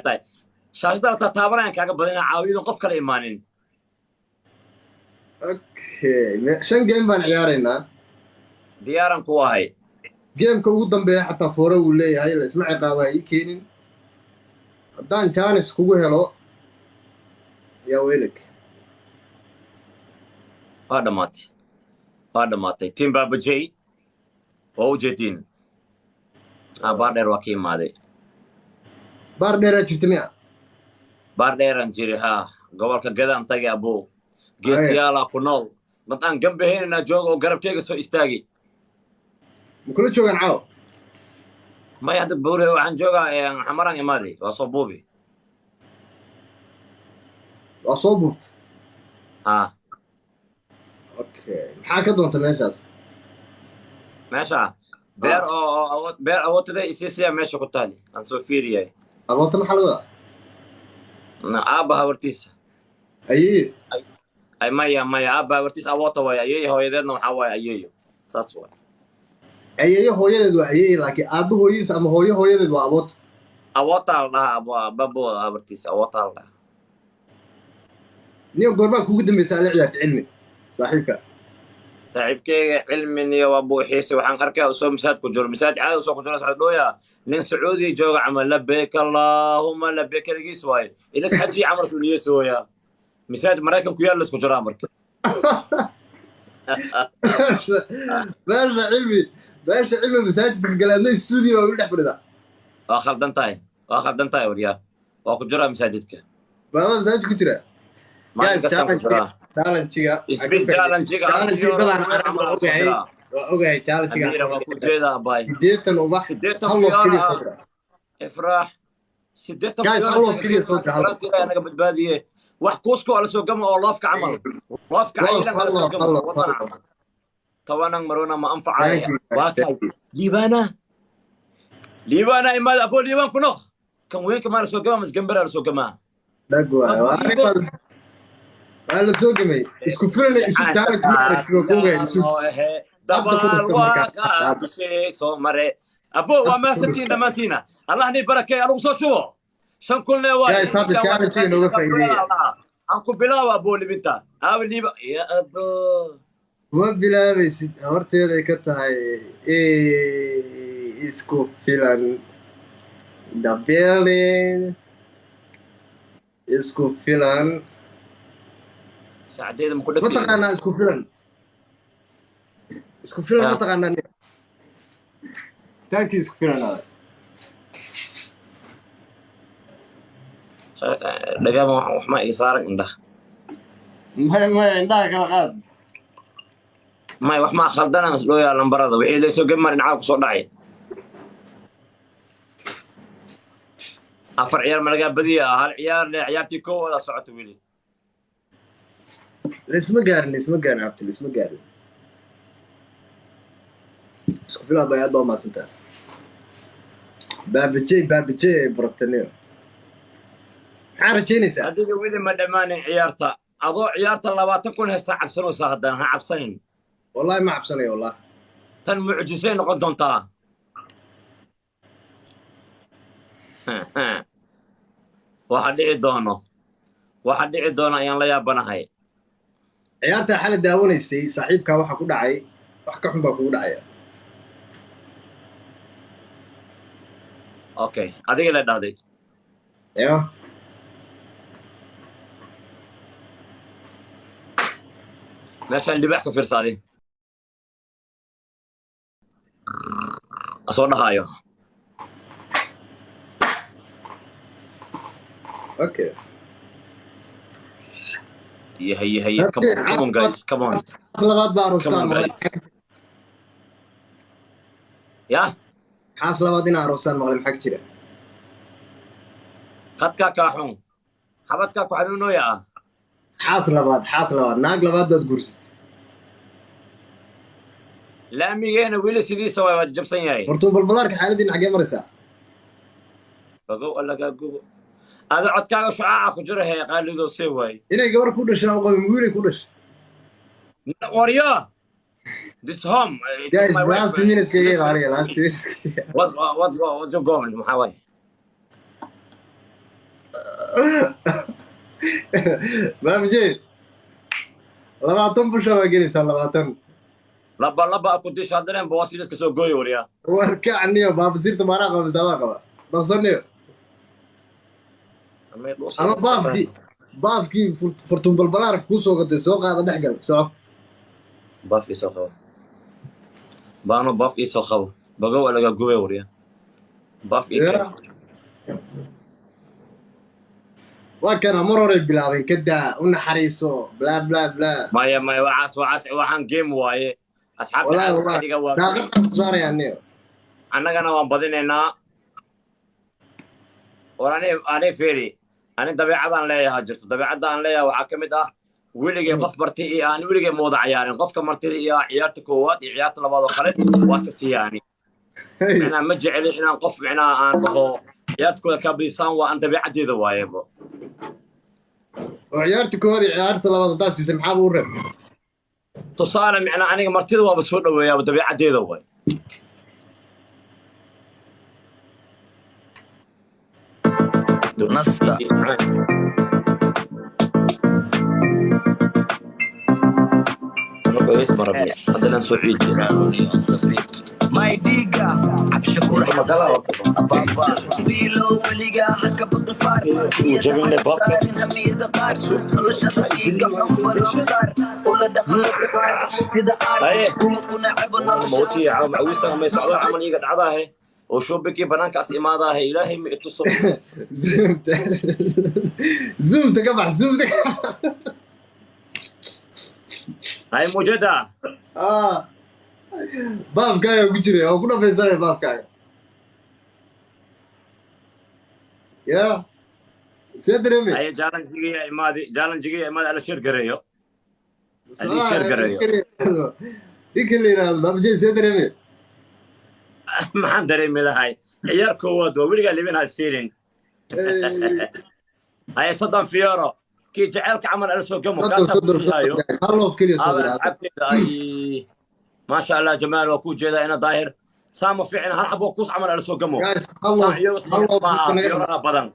Tahay shaashada la taabanayaan kaaga badina caawiyadan qof kale imaanin. Okay, shan game baan ciyaaraynaa. Diyaaran ku ahay. Gameka ugu dambeeya xataa foore wuu leeyahay, la isma ciqaaba ii keenin. Haddaan chance kugu helo, yaa weelek. Waa dhammaatay, waa dhammaatay. Team Baabajey waa u jeediin. Baar dheer waa ka imaaday. Baar dheeraa jirta miya? Baar dheeraan jiri haa, gobolka Gadaan tagay abuu. Geesiyaalaa ku nool, dad aan gambahaynanaa jooga oo garabkeyga soo istaagi. Ma kula joogaan caawa? Maya, hadda buure waxaan joogaa, Xamaraan imaaday, waa soo buubi. Waa soo buubta? Haa. Okay, maxaa ka doonta meeshaas? Meesha beer oo awood beer awoodtada isiisiya meesha ku taali aan soo fiiriyay. Aboota maxaa laga wadaa? Aabba habartiisa. Ayeeyo. Ay, maya, maya, aabba habartiisa awoota waaye. Ayeeyo hooyadeedna waxaa waaye ayeeyo, saas waay. Ayeeyo hooyadeed waa ayeeyo, laakiin aabbo hooyadiis ama hooyo hooyadeed waa aboota. Awootaa la dhahaa, babo habartiisa awootaa la dhahaa. Niyo, goormaa kuugu dambeysa ala ciyaarta Cilmi saaxiibka? Saaxiibkeyga Cilminiyo waa buuxiisay. Waxaan arkaa usoo masaaj ku jiro, masaaj caadi usoo ku jiro, socdooya nin Sacuudi jooga camal, "Labeyk allaahuma labeyk" keligiis waaye, inas xaji camalku niyesooya, masaaj Maraykan ku yaal isku jiraa marka. Meesha Cilmi, meesha Cilmi masaajidka galaadna stuudiyo baa weli dhex fadhidaa. Waa khaldan tahay, waa khaldan tahay waryaa, waa ku jiraa masaajidka. Baada masaajid ku jira. Maalin kastaan ku jiraa. Challenge-iga. Speed challenge-iga. Challenge-iga dadaan arag waa ogahay, waa ogahay challenge-iga. Amiira waa ku jeedaa, abaay. 80 ubax. 80 Hal love keliya fiyoora soo dira. Ifraax, 80. Guys, hal love keliya soo dira, hal love. Ilaahay naga badbaadiye. Wax kuusko ala soo gamo oo loofka camal, loofka Love, cayilan hal ala soo love, gamo. Hal love, hal Wadana love. Tobanan marona ma anfacaya. Thank you, guys. Waa kay Liibaana, Liibaana imaada abo, Liibaan ku noq kan weynka maa la soo gamaa, masgambara la soo gamaa? Dhag waay, waa waa la soo gamay. Isku filana isu challenge ma aragtid, waa ku ogahay isu. Hadda ku dabaal dhufta waa markaa. kaa dushee soo mare. Abo, waa mahadsantihiin dhammaantiina, Allah ni barakeey. Anugu soo shubo 5,000 le waay. Guys, hadda challenge-iga nooga faa'iideeya. Aan ku bilaabo abo, libinta aabe Liiba ya abo. Kuma bilaabaysid, horteeday ka tahay. Isku filan the building, isku filan. Saacadeeda ma ku Ma dhagtay? Taqaanaa isku filan? Isku filan ma Ah. taqaanaa? Thank you, isku filan adag. Dhagama wax ma iga saaran indhaha. Maya, maya, indhaha kala qaad. May, wax maa khaldanaan isdhooyaa. Lambarada wixii laysoo gami dhinacaa kusoo dhacay. Afar ciyaar ma lagaa badiya? Hal ciyaar le, ciyaartii koowadaa socota weli. Laisma gaarin, laisma gaarin abti, laisma gaarin. Isku filan bay, aad baa umahadsantaha. Baabajey, baabajey ay barataniyo, maxaa rajaynaysaa? Adiga weli ma dhammaanin ciyaarta. Adoo ciyaarta 20,000 haysta cabsanaysaa, haddana ha cabsanin. Wallahi ma cabsanayo, wallahi. Tan mucjisay noqon doontaa. Waxa dhici doono, waxa dhici doono ayaan la yaabanahay. Ciyaartaa xalay daawanaysay, saaxiibkaa waxa ku dhacay wax ka xun baa kugu dhacaya. Okay, adiga la dhahday. Ya. Meeshaan libaax ka fiirsa, adi asoo dhahaayo. Okay. Haye, haye, come on, come on guys, come on. Xaas labaad baa Come aroostaan on maqlay. guys, yah. Xaas labaad inaa aroostaan maqlay, maxaa ka jira? Khadkaa kaa xun, xabadkaa ku xanuunooya ah. Xaas labaad, xaas labaad, naag labaad baad guursatay. Laamigeena weli sidiisa waay, waa jabsan yahay. Hortuun balbalaarka, xaaladiin xaggee maraysaa? Bagow, allagaa gubo. Ada codkaaga shucaaca ku jira hee, qaalidow, see waay. Inay gabar ku dhashay oo qabin, wiilay ku dhashay. Waryo, this home Guys, my wife, last minute kaga ilaaliya, last minute. What's your government? Maxaa waay? Baabjee, 20 busha waa gelaysaa, 20. Laba laba ku disha haddana bawasiir iska soo gooyo wariyaa. Warkacniyo, baabasiirta maanaa qaba misaadaa qaba dhaqsaniyo. Ama baafkii furtun balbalaarka kuu soo gatay soo qaada, dhex gal, soco. Baaf iisoo qabo, baano, baaf iisoo qabo, bagow laga gubay wariya, baaf ii keen. Waa kana mar horey bilaabeen, kadaa u naxariiso, bla bla bla. Maya maya, waxaas waxaas waxaan game waaye, asxaabta. Wallahi. Caadi iska Wallahi. dhiga waa. Daaqadaan ku saarayaa niyo. Annagana waan badinaynaa. War ani fiiri, ani dabeecadaan leeyaha jirto. Dabeecadda aan leeyahay waxaa ka mid ah weligay qof marti iyo aan weligay ma wada ciyaarin. Qofka martida iyo ciyaarta koowaad iyo ciyaarta labaad oo kale waa iska siiyaani. Micnaha ma jeceli inaan qof micnaha aan dhaho ciyaartkooda kaa badisaan, waa aan dabeecaddeeda waayebo. Oo ciyaarta koowaad iyo ciyaarta labaad haddaa siisay, maxaaba u reebtay? Tusaale, micnaha aniga martida waaba soo dhoweeyaaba, dabeecaddeeda waay. Nasta. Haddana soo ciidi. My diga Abshakur Ababa Bilo weliga haka baqi faar. Jabinle baabka. Hamiyada qaar noloshada dhiiga xunba loo saar ula dhaqamada qaar sida aar Haye. kuwa kuna cebo. Mawti caawa macawiista may socdaa camal iiga dhacdaahe oo shoobikii banaankaas imaadaahe, ilaahay ma ituso. Zoomta, zoomta ka bax, zoomta ka bax. Hay mujada. Ah, baafkaaga ku jiray oo ku dhamaysanaya baafkaaga ya see dareemay. Haye, jaalanjigiya imaadi, jaalanjigiya imaadi, ala shir gareeyo, haddii shir gareeyo. Ninka la yidhaahdo baabjey, see dareemay? Maxaan dareemi lahay? Ciyaar koowaad waa weligaa libin ha siirin. Haye, 30 fiyooro kii jaceylka camal ala soo gamo. 30. Kaasaa 30. kusiihayo. 30 guys, hal loof keliya soo aabe dira. Asxaabteeda ay, maasha Allah, jamaal waa kuu jeedaa ina daahir saama fiicna, hal xabo kuus camal ala soo gamo. Guys, hal loof, hal loof maaha. naga. Fiyooraha badan,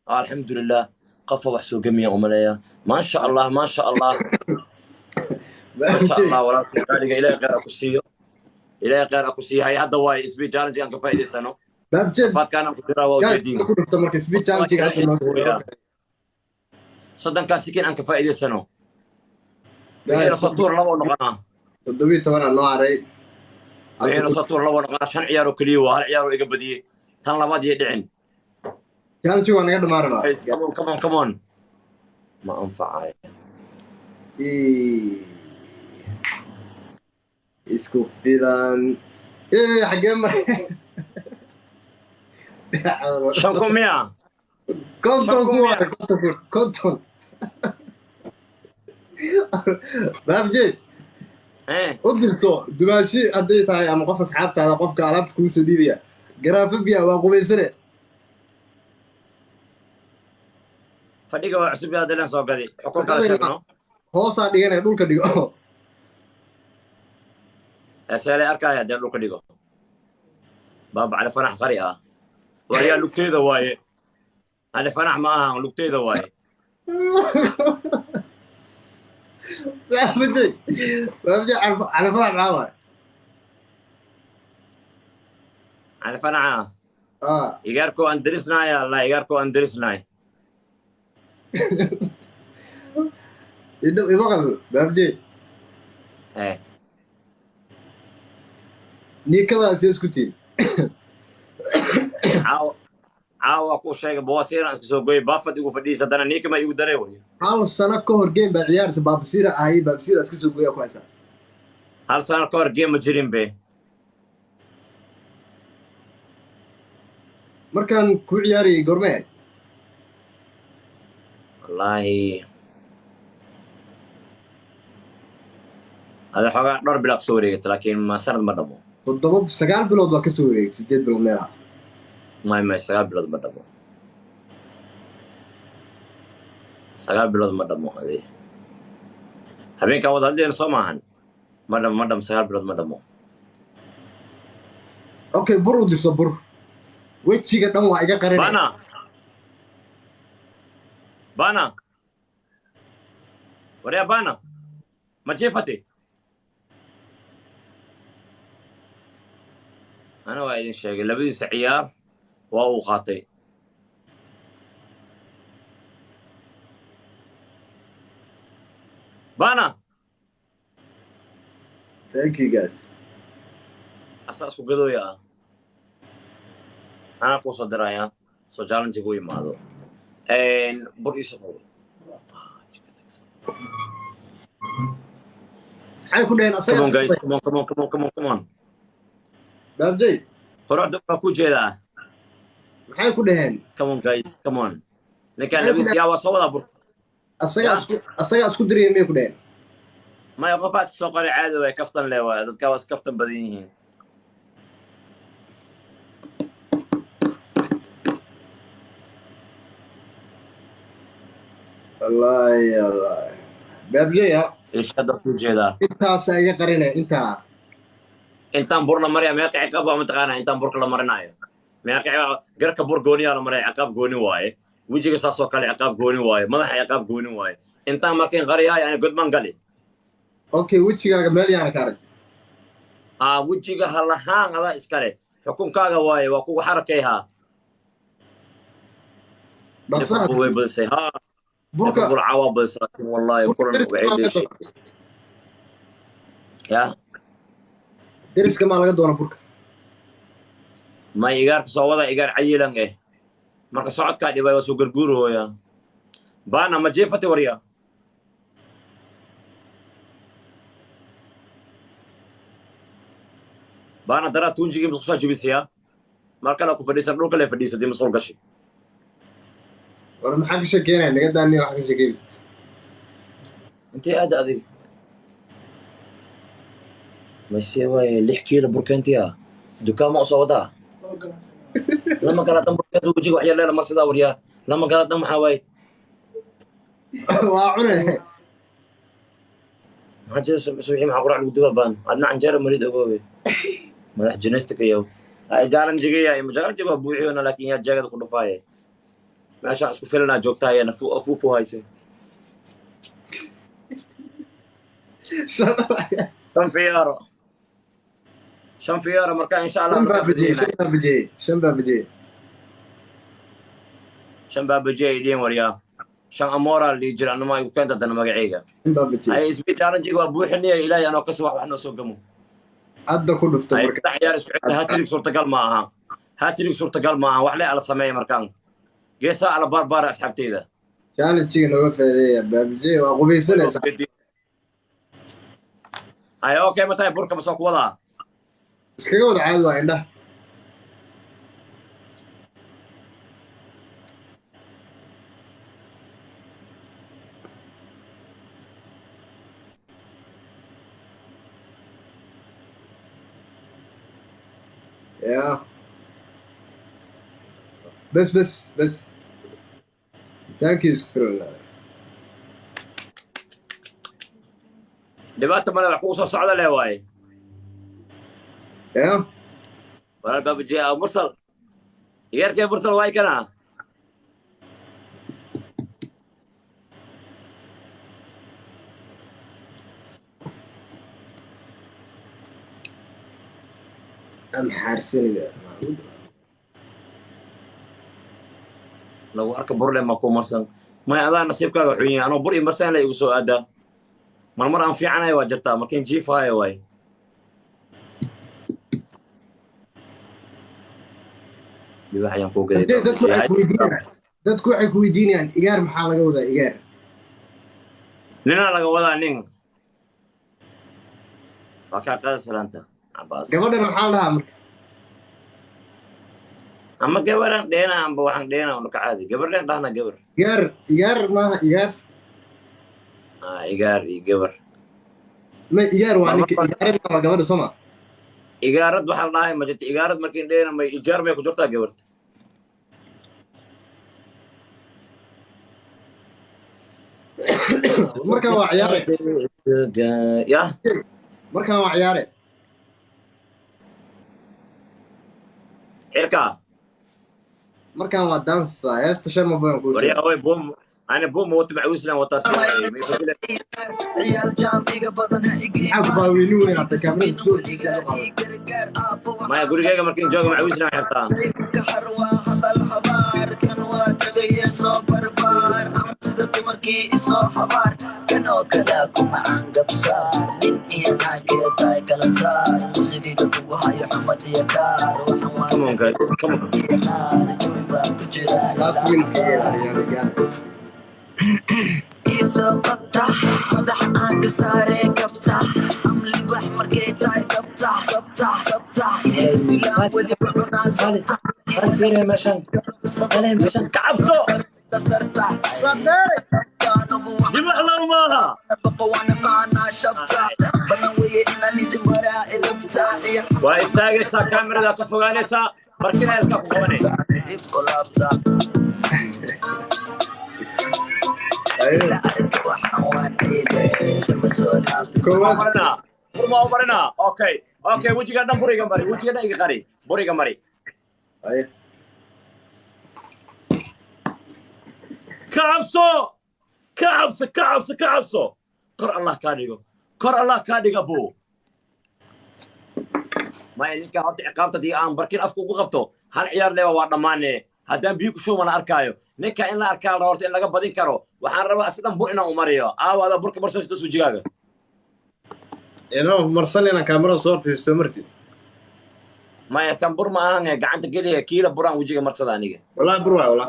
alxamdulilah, qofa wax soo gamiya umaleeya. Maasha Allah, maasha Allah, maasha Allah, walaalkay qaaliga, ilaahay khayr ha ku siiyo, ilaahay khayr ha ku siiyo. Hay hadda waaye speed challenge aan ka faa'iidaysano. Baabjey. Faadkaanaan ku jiraa, waa guys ujeediin. Ku dhufta marka speed challenge hadda noo. 30-kaa sikin aan ka faa'iidaysano. Guys, wixiina soo tuur labo noqonaa. 17 aa noo haray. Wixiina soo tuur labo noqonaa. Shan ciyaar oo keliya waa, hal ciyaar oo iga badiyey, tan labaad iyo dhicin. Challenge waa naga dhamaan rabaa. Guys, come on, come on, come on, ma anfacayo. Isku filan. Xagee maray? 5000 miya? 50 5000 kun miya? Waaye 50,000, 50. Baabjey. Eh. U dirso dumaashi hadday tahay ama qof asxaabtaada, qofka alaabta kuu soo dhiibaya garaafo biya waa qubaysane. Fadhiga waa cusub yaa daleen soo gadi, xukun kala sheegno. Hoosaa dhiganaya, dhulka dhigo. Heeseelay arkaya haddii dhulka dhigo. Baaba Cali Fanax qari ah waryaa, lugteeda waaye. Cali Fanax ma ahan, lugteeda waaye. Baabjey, baabjey, cali farax maxaa waaye? Cali Fanaxa. Ah. Igaarkoo aan derisnahay, allah, igaarkoo aan derisnahay. Imaqal, baabjey. Eh. Niikadaasi isku tiin. Caawa caawa kuu sheegay bawasiiraan iska soo gooyay, baafad igu fadhiisa, haddana niikama igu daray way. Hal sano ka hor game baa ciyaarsa, baabasiira ahay, baabasiira isku soo gooyaa ku haysaa. Hal sano ka hor game ma jirin be. Markaan ku ciyaarayay goormee ahayd? Wallaahi ada xoogaa dhowr bilaa kasoo wareegata, laakiin ma sanad ma dhamo. 7, 9 bilood waa kasoo wareegtay, 8 bilood meelaha. May, 9 bilood ma dhamo, 9 bilood ma dhamo. Ade habeenkaan wada hadlayna soo maahan, ma dhamo, ma dhamo, 9 bilood ma dhamo. Okay, bur u dirso, bur wejiga dhan waa iga qarinaya. Bana. Bana, waryaa bana, ma jiifati? Ana waa idin sheegay, labadiisa ciyaar waa uu qaatay. Bana. Thank you, guys. Asaa isku gadooya ah, anaa kuu soo diraya soo challenge ku imaado. Bur iisoo qabo. Maxay ku dhaheen asaga? Come on, guys, come on, come on, come on, come on, come on. Baabjey. Quruxda waa ku jeedaa. Maxay ku dhaheen? Come on, guys, come on. Ninkaan labadiis yaa waa soo wadaa bur. Asagaa isku, asagaa isku diraya miyay ku dhaheen? Maya, qofaa iska soo qoray, caadi waay, kaftan le waay, dadkaa waa iska kaftan badan yihiin. Wallaahi, wallaahi, baabjey ha. Ishada ku jeedaa. Intaasaa iga qarinaya intaa. Intaan bur la maraya meeqa ciqaab waa mataqaanaa? Intaan burka la marinayo meeqa ciqaab? Garka bur gooniyaa la maraya, ciqaab gooni waaye. Wejiga saasoo kale ciqaab gooni waaye. Madaxa ciqaab gooni waaye. Intaan markiin qariyaayo ani godman gali. Okay, wejigaaga meel yaana ka arag. Aa, wejiga ha lahaan, adaa iskale, xukunkaaga waaye, waa kugu xarakayhaa. Dhaqsaha. Liverpool way badisay ha. Burka. Liverpool cawaa badisay, laakiin wallahi Burka kulan deriska waxay maa laga dheeshay doona. Ya. Deriska maa laga doona burka? May, igaarka soo wada, igaar cayilan eh, marka socodkaa dhibay, waa soo garguurahooya. Baana, ma jiifati warya? Baana, daraa tuunjigii masqushaa jibisiya, mar kale ku fadhiisan, dhulka le fadhiisatay, masqul gashi. War maxaa ka sheekeynaya? Naga daaniya, waxaa ka sheekeynaysa. Intee aada adig? Mayse waaye, 6 kiilo burkeentii ah dukaama usoo wadaa, lama gala dhan burkeed, wejiga wax yar leela mar sidaa waryaa, lama gala dhan, maxaa waaye? Waa cune. Maxaa jira subaxii? Maxaa qurac lagu duba baan? Adna canjeera marid, ogoobe madax jinestika yow. Ay jaalanjiga jaalanjiga waa buuxiyona, laakiin yaa jeegada ku dhufaaye? Meeshaan isku filanaa joogtaayana afuufu hayse. 5 fiyaaro, 5 fiyaaro marka insha Allah. Shan baa bijiyey, shan baa bijiyey, shan baa bijiyey. Shan baabaje ay dhihin waryaa, shan amoora la dhihi jira, anuma igu keenta dana magacayga. Shan baa bijiyey. Ay isbi jaalanjiga waa buuxinaya, ilaahay anoo kasi wax noo soo gamo. Hadda ku dhufta. Ay marka. Ciyaar isku xigta hat-trick suurtagal ma aha, hat-trick suurtagal ma aha. Wax le ala sameeya markaan geesaa ala baarbaara asxaabteyda. Challenge-ga nooga faa'iideeya, baabijey, waa qubaysanaysaa. Ay, okay, ma tahay burka ma soo ku wadaa? Iskaga wada, caadi waa indhaha. Ya bes, bes, bes, thank you, isku filan. Dhibaata male, wax kugu soo socda le waaye. Ya. Walaal babaje ah mursal, yeerkee mursal waay kana. Amxaarsanida. Lagu arka burle ma ku marsan may, adaa nasiibkaaga xun yahay, anoo bur ii marsan la igu soo aadaa. Marmar aan fiicanayo waa jirtaa, markiin jiifaayo waay. Libaax ayaan kuu gaday. Dadku waxay ku weydiinayaan, dadku waxay ku weydiinayaan, igaar maxaa laga wadaa, igaar? Ninaa laga wadaa, nin waa kaa qaada salaanta Cabaas. Gabadhan maxaa la dhahaa marka? Ama gabaran dheena amba waxaan dheena unka caadi gabar leen dhahna gabar. Igaar, igaar maaha igaar. Ah, igaar iyo gabar. Ma igaar waa ninka, igaaradna waa gabadha, soo ma? Igaarad waxaa la dhahay ma jirta, igaarad markiin dheena may ijaar may ku jirtaa gabarta. Markaan waa ciyaare. Ya. Markaan waa ciyaare. Cirka. Markaan waa dansa, heesta shan mabayan kuu sheegay. Waryaa way boom. Ani buuma wata macawiislan wataa si waaye. Ma ifadile. Ciyaal jaam iga badan ha Maxaa ku qaaweyni weyn hadda kaamirada kusoo horjeedsa u qaadan. Maya, gurigeyga markiin jooga macawiislan xirtaa. Ka xarwaa hadal habaar kan waa tagaye soo barbaar ama sida dumarkii isoo habaar kan oo kale ku macaan gabsaar nin iyo naagee tahay kala saar muusigiga kugu hayo xumad iyo kaar waxaan waa Come on, guys, come on. naar jawi baa ku jira. Last minute kaga ilaaliyaan gaara. Isoo qabta madax aan ka saaree kabta amli wax markay tahay kabta kabta kabta dilaan weliba cunaa sabta. Fiiriya meeshan. Meeshan ka cabso. Sarta Libax low maaha. Waa istaagaysaa, kaamirada ka fogaanaysaa, barkina elkaa ku qabanay. Koowaad. Marinaa bur maa u marinaa. Okay, wejiga dhan buriga mari, wejiga dhan iga qari, buriga mari. Aye. Ka cabso, ka cabso, ka cabso, ka cabso. Kor Allah kaa dhigo, kor Allah kaa dhiga. Buu maya ninka horta ciqaabta haddii aan barkin afka ugu qabto hal ciyaar leeba waa dhammaane. Haddaan biyo ku shubo mana arkaayo ninka in la arkaa la horta in laga badin karo. Waxaan rabaa asi dhan bur inaan u mariyo. Aawa adaa burka marsoo sitas wejigaaga. Inoo marsan inaan kaamirada soo horfiisto martid. Maya, kan bur ma ahan, gacanta geliya kiila buraan wejiga marsada aniga. Wallahi bur waay wallah.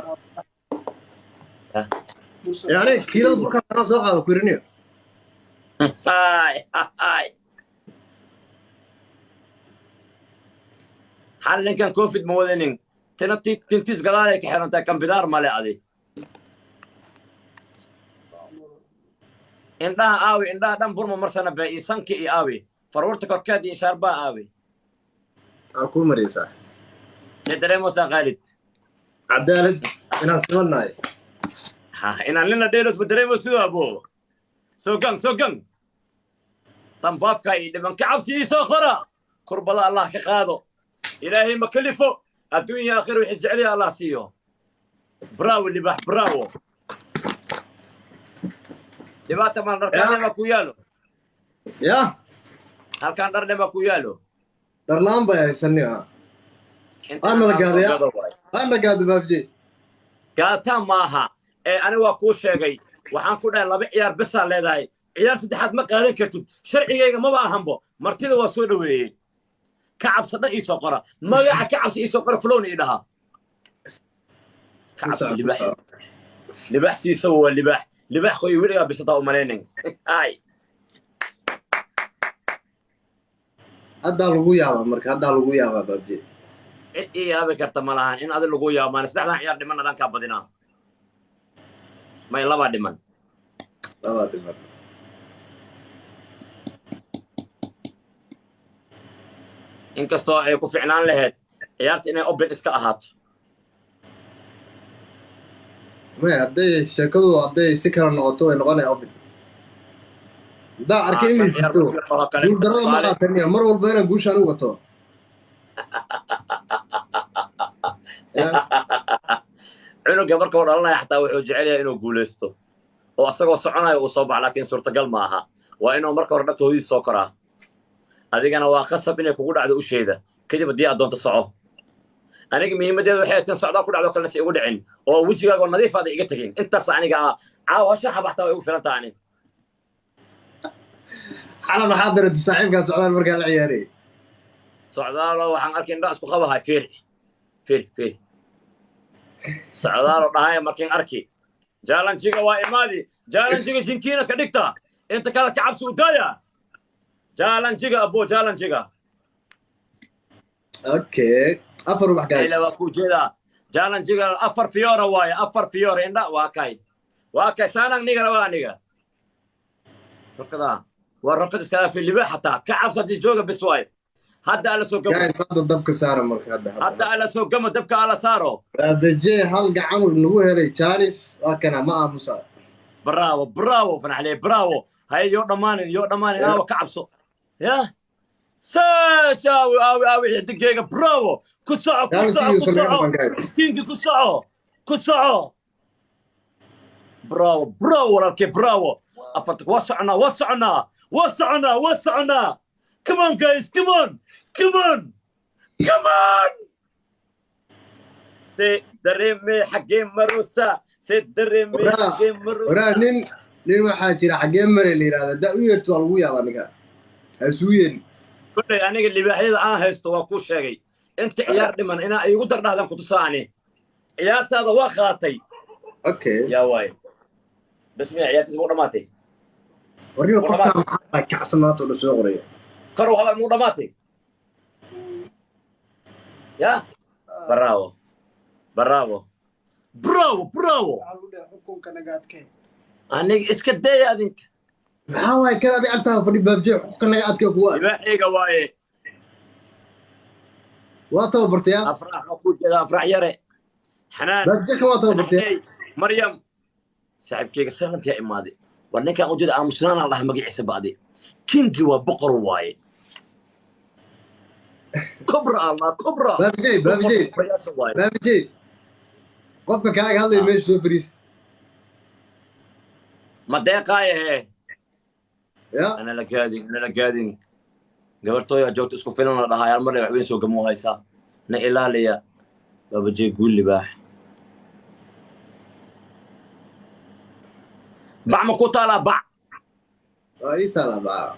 Ah. Yani kiilada burka anaa soo qaado kuiriniyo. Hay hay, hal ninkan covid ma wadanin, tina tintiis gadaalay ka xirantahay, kan bidaar male. Adi indhaha aawi, indhaha dhan burma marsana be iyo sanki iyo aawi faruurta korkeed iyo shaarbaa aawi. Aa kuu mariysaa. See dareemosaa, Khaalid? Cadaalad inaan simannahay. Ha, inaan nina dheelos ma dareemo sidoo abo. Soo gang, soo gang, tambaafka iyo dhiman ka cabsi ii soo qora. Kurbada Allah ka qaado, Ilaahay ma kalifo adduunya aakhira wixii jeceliya Allah siiyo. Bravo libax, bravo. Dhibaata maan dharkaan baa ku yaalo. Ya. Halkaan dhar baa ku yaalo. Dharlaan bay haysanni ha. Waa nala gaadaya. Waa na gaada baabje. Gaataan maaha ee ani waa kuu sheegay. Waxaan ku dhahay laba ciyaar besaa leedahay, ciyaar saddexaad ma qaadan kartid, sharcigayga maba ahanbo. Martida waa soo dhoweeyey. Ka cabsa dhan iisoo qora, magaca ka cabsi iisoo qora, flowna ii dhahaa ka cabsi. Libaax, libaax siisaba waa libaax, libaax qoy weligaa bisataa u malaynin ay. Haddaa lagu yaabaa marka, haddaa lagu yaabaa baabje. Cid ii yaabi karta ma lahan in adi lagu yaabo maana. Saddexdan ciyaar dhiman adaan kaa badinaa, may labaa dhiman. Labaa dhiman. Inkastoo ay ku ficnaan lahayd ciyaarta inay open iska ahaato. Maya, hadday sheekadu hadday si kala noqoto way noqonaya open. Haddaa arkay inay sito guuldarrada ma qaataniya mar walba inaan guusha anigu wato. Ya. Cunuga marka uu dhalanaya xataa wuxuu jecel yahay inuu guuleysto oo asagoo soconayo uu soo baxo, laakiin suurtagal ma aha. Waa inuu marka hore dhabta hooyadiis soo koraa. Adigana waa qasab inay kugu dhacdo usheeda kadib haddii aad doonto soco. Aniga muhiimaddeeda waxay tan socdaa ku dhacdo kalena si igu dhicin oo wejigaaga oo nadiif aada iga tegin. Intaas aniga ah caawa hoshan xabaxtaa way igu filan tahay ani. Xala maxaa dareentay saaxiibkaa Socdaal markaa la ciyaarayay? Socdaalo waxaan arkay indhaa isku qabahay. Fiiri, fiiri, fiiri, Socdaalo dhahaya markiin arki challenge-iga waa imaadi. Challenge-iga jinkiina ka dhigta, inta kale ka cabsi u daaya challenge-iga abo, challenge-iga. Okay, afar ubax guys. Ila waa ku jeedaa challenge-iga afar fiyoora waaye, afar fiyoora indha waa kay, waa kay saanang niga waa aniga rokada waa rokad iska fi libaax xataa ka cabsi haddii jooga bis waaye. Hadda alla soo gamo. Guys, hadda dabka saara marka hadda. Hadda hadda alla soo gamo, dabka alla saaro. Baabeje hal gacan nagu helay chance, waa kana ma aamusa. Bravo, bravo fanaxle, bravo. Hay yoo dhammaanin, yoo dhammaanin. Aawa ka cabso ya saas aawi aawi aawi xidigeyga. Bravo, ku soco, ku soco, ku Challenge-igiisu naga soco. dhaman guys. Iftiinki ku soco, ku soco. Bravo, bravo walaalkay, bravo. Afarta waa soconaa, waa soconaa, waa soconaa, waa soconaa. Come on guys, come on, come on, come on. Se dareeme xaggee marusa, se dareeme xaggee marusa. Waraa, nin waxaa jira xaggee mare la yidhahda, haddaa u yeerto waa lagu yaabaa. Ninka ha isugu yeerin. Kulley aniga libaaxyada aan haysto waa kuu sheegay. Inta ciyaar dhiman inaa iigu dardhahdan kutusaa. Ani ciyaartaada waa qaatay. Okay. Yaa waaye bas, miya ciyaartiis muu dhamaatay? Warniyo, qofkaa maxaa baa kacsan maanta oo dhan soo qoraya? Kor u hadal, muu dhamaatay? Ya bravo, bravo, bravo, bravo. Xukunka naga adkee. Aniga iska daya adinka. Maxaa waaye kan adig agtaada fadhi, baabjee, xukunka naga adkee kuwa? Libaaxayga waaye. Waa tababartaya. Afrax waa kuu jeeda, Afrax yare, Xanaan. Baabjee kan waa tababartaya. Hey, Maryam, saaxiibkeyga salantiyaa imaaday. War ninkaan ujeeda aamusnaanaa dhaha magaciisa ba'di. Kingi waa boqor waaye. Kobra allah, kobra. Baabjee, baabjee. Boqoryaasha waaye. Baabjee, qofka kaaga hadlaya meesha soo fariis. Ma deeqaaye hee? Ya. Ana la gaadin, ana la gaadin. Gabartooyaa joogta, isku filan la dhahaa. Hal mar wax weyn soo gamoo haysaa. Na ilaaliya baabajee. Guul libaax. Bac ma ku taalaa bac? Waa ii taalaa baa.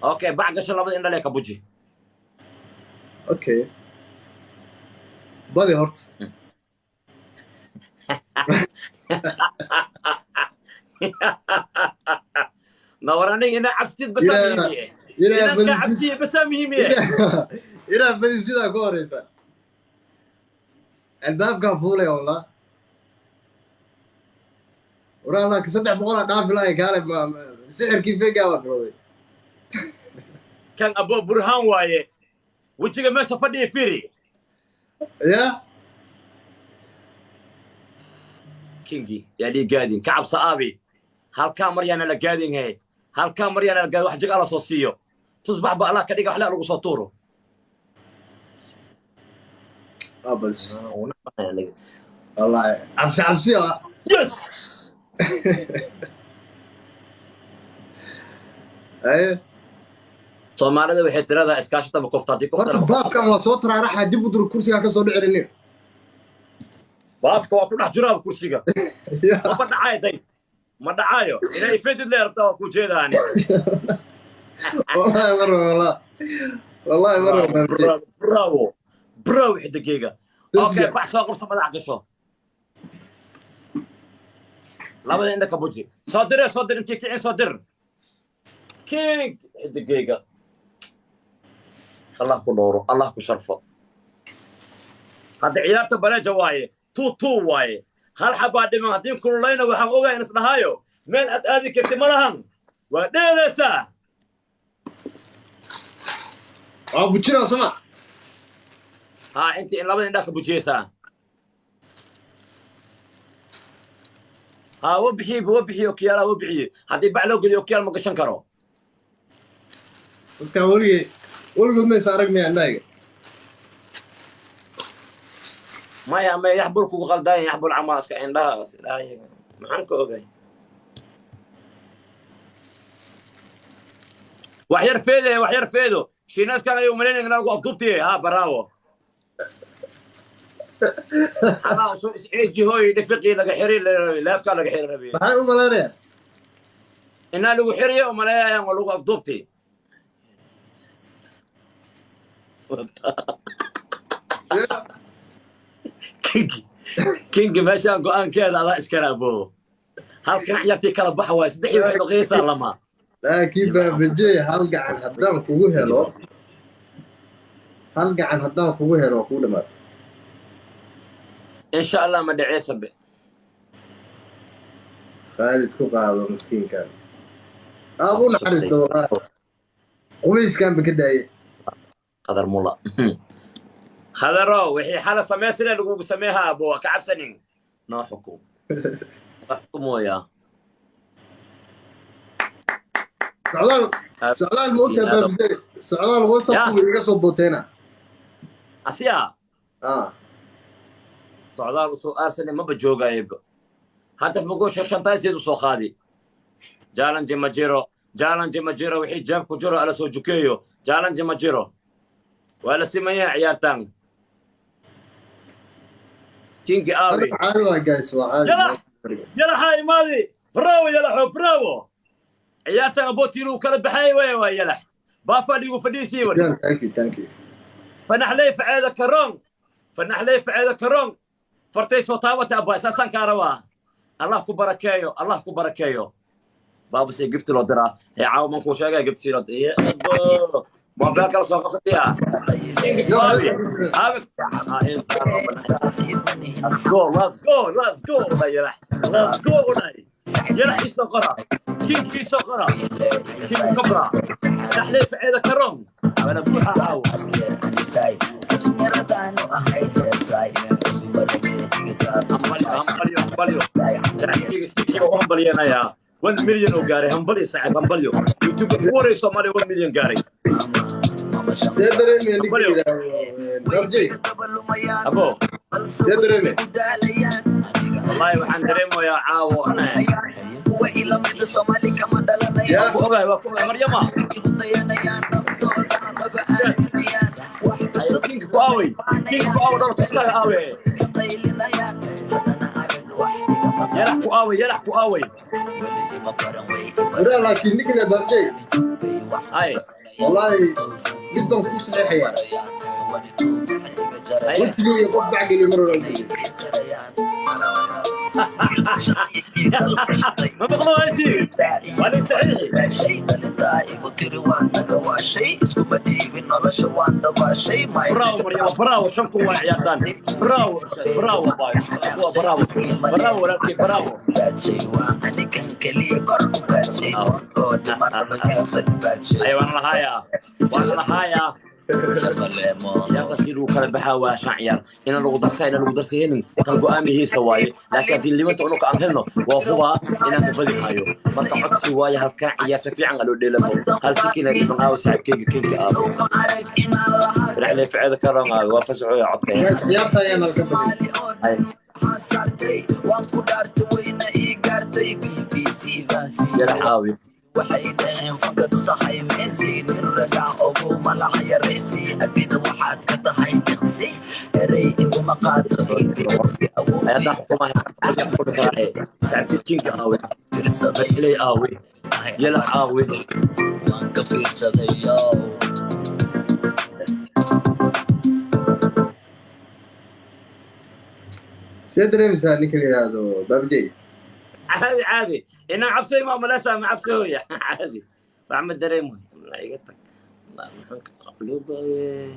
Okay, bac gasho, labada indhale ka buji. Okay, badi horta. Nawar, aniga inaa cabsitid basaa muhiim. Inaa inaan kaa badi. Cabsiye basaa muhiim. Inaa badi sidaa ku horeysa albaabkaa fuulaya. Wallah, waraa, laakiin 300 aa dhaafi lahay. Kaale, sixirkii fegaa baa bilowday. Kan abo Burhaan waaye, wejiga meesha fadhiya fiiri. Ya. Kingi yaa lii gaadin, ka cabsa aabi. Halkaa mar yaana la gaadin he, halkaa mar yaana la gaadin. Wax jag alla soo siiyo, tusbax ba Allah ka dhiga, waxle lagu soo tuuro. Waa badis wallahi, cabsi cabsi ah. Yes. Aye. Soomaalida waxay tiradaa iskaashataba kofta haddii Horta kofta. Baabkan waa soo taraaraxa, dib u dur, kursigaa ka soo dhici. Baafka waa ku dhex jiraa kursiga. Ya. Maba dhacaayo, day ma dhacaayo. Inaa ifedid le rabtaa, waa ku jeedaani. Wallahi marra, wallah, wallahi marra. Bravo, bravo, bravo xidigeyga. Okay, bax soo qabso, madax gasho, labada indha ka buji. Soo dire, soo dir, intii kicin soo dir. King xidigeyga, Allah ku dhowro, Allah ku sharfo. Hadda ciyaarta bareeja waaye, 2-2 waaye, hal xabaa dhiman. Haddii kululayna waxaan ogahay in isdhahaayo meel aad aadi karti ma lahan, waa dheelaysaa. Waa bujinaa soma? Haa, intii in labada indhaa ka bujiyeysaa. Haa, wa bixiye, wa bixiye okiyaalaha, wa bixiye. Haddii bac loo geliyo okiyaal ma gashan karo. Dadkan weligay weligood maysa arag miya indhahayga? Maya, ma yaxbul kugu qaldayan, yaxbul camaaska indhahaas ilaahay maxaan ka ogay. Wax yar feede, wax yar feedo. Shiinaaskan ayuu malaynaya in lagu afduubtiye. Haa, bravo. Anaa usoo isceeji hooy, dhifiqii laga xiri, leefkaa laga xiri rabiye. Maxay u malaynayaan? Inaa lagu xiriyo umaleeyayaan, waa lagu afduubti. Kingi, kingi, meeshaan go-aankeeda adaa iskala abo. Halkan ciyaartii kala baxa waay, saddexii waxay noqonaysaa lama. Laakiin baabajey, hal gacan haddaan kugu helo, hal gacan haddaan kugu helo, waa kugu dhamaatay. Insha Allah ma dhaceysa be. Khaalid ku qaado miskiinkan, aab u naxariisto wallahi, qubayskan ba ka daaye. Qadar mula khadaro, wixii xala samaysana lagugu sameeha abo, ka cabsanin. Noo xukum, wax xukumooyaa. Socdaal, socdaal, ma ogtahay baabajey, socdaal WhatsAppku iga soo booteena. Asiya. Ah. Socdaal usoo aarsane maba joogayaba. Hadda mugo shantaay siid u soo qaadi. Challenge ma jiro, challenge ma jiro. Wixii jeeb ku jiro ala soo jukeeyo. Challenge ma jiro, waa la siman yahay ciyaartan. Kingi aawi? Caadi waa, guys, waa caadi. Yalax yalaxa imaadi. Bravo yalaxo, bravo. Ciyaartan abotiinuu kala baxay way waa yalax baafa liigu fadhiisii war. Thank you, thank you. Fanaxley faceeda karoon, fanaxley faceeda karoon, fartay soo taabata. Abaa saasaan kaa rabaa. Allah ku barakeeyo, Allah ku barakeeyo. Baabase gifti loo diraa hee caawa man kuu sheegaya gifti sii loo moobeel kala soo qabsatiya. Aabi aabi. Let's go, let's go, let's go. Yalax, let's go. Unay yalax isoo qora, kinkii soo qora, king cobra, fanaxley faceeda karoon waana buuxa caawa. Hambalyo, hambalyo, hambalyo saaxiibkeyga. Sikiiba u hambalyanayaa. 1 million oo gaaray. Hambalyo saaxiib, hambalyo. YouTube ugu horey Soomaaliya 1 million gaaray. See dareemaya ninka yidhaahdo Rabjey? Abo. See dareemaya? Wallahi waxaan dareemayaa caawo. Waa ku ogahay, waa ku ogahay. Maryama, kinka ku aaway, kinka ku aaway, dholo tuskaaga aawe. Yalax ku aaway, yalax ku aaway. Waraa, laakiin ninka la Babjey. Hay. Wallahi mid baan kuu saxeexayaa. Haye. Wejigayga qof bacgeliyo mar hore. Ma maqlo haysi, waa nin saxiixi. Bravo Maryama, bravo. 5000 waa ciyaartaan. Bravo, bravo baay, bravo, bravo walaalkay, bravo. Ay, waan lahayaa, waan lahayaa. Ciyaarta lagu kala baxaa waa shan ciyaar inaan lagu darsa, inaan lagu darsaynin tan go'aamihiisa waaye. Laakiin haddii libanta unuka aan helno, waa hubaa inaan ka badi hayo. Marka codsi waaye, halkaa ciyaar si fiican aloo dheelamo. Hal sikina dhiban aawo saaxiibkeyga kinka aabo firaxley ficeeda karoon aawe waa fasaxooya codka. Guys, ciyaarta ayaan halka badin. Ay. Yalax aawi? Waxay dhaheen fakad tahay Messi, nin ragac ogow malaha yaraysi, agtida waxaad ka tahay diqsi, erey iguma qaato. Ayadaa xukumaha xukumi karaaye saaxiibkii kinka aawe? Tirsaday. Ilay aawe, yalax aawe? Waan ka fiirsaday yo. See dareemaysaa ninka la yidhaahdo Babjey? Caadi, caadi. Inaan cabsay ma maleysaa? Ma cabsooya? Caadi, wax ma dareemayo. La iga tag. La muxuu ka qlubaye?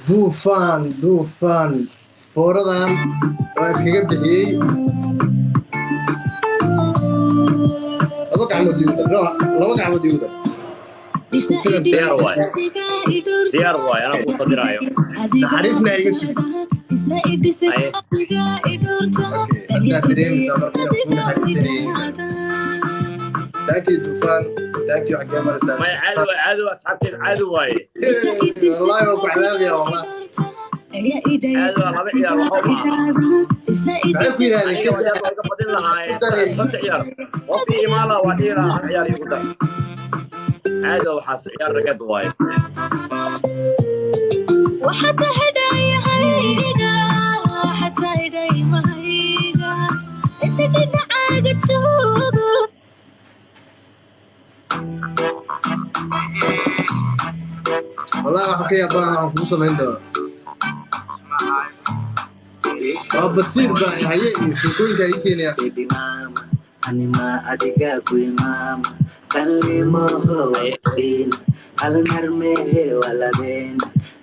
Duufaan, duufaan, fooradan waa iskaga bixiyey. Laba gacmood igu dar, laba gacmood igu dar, isku filan. Diyaar waaye, diyaar waaye, anaa kuu qadiraayo. Naxariisna iga sug. Haye. Okay, haddaad dareemaysaa marka inaan kuu naxariisanayay. Thank you duufaan, thank you. Xaggee maraysaa? Maya, caadi waaye, caadi waa asxaabteed, caadi waaye. Wallahi waa ku cadaabaya wallah. Caadi waa, laba ciyaar waxba ma aha. Maxay ku yidhahdeen? Aniga ciyaar waa iga badin lahaayeen shanta ciyaar. Qof ii imaan lahaa waa dhihi lahaa hal ciyaar iigu dar. Caadi waa, waxaas ciyaar rageed waaye. Wallahi waxaan ka yaabaa waxaan kugu samayn doonaa. Waa basiir baa haye iyo sheekooyinka ii keenaya. Baby mama, anima adiga ku mama, kalimoho waqtiin, hal mar mehe walabeen,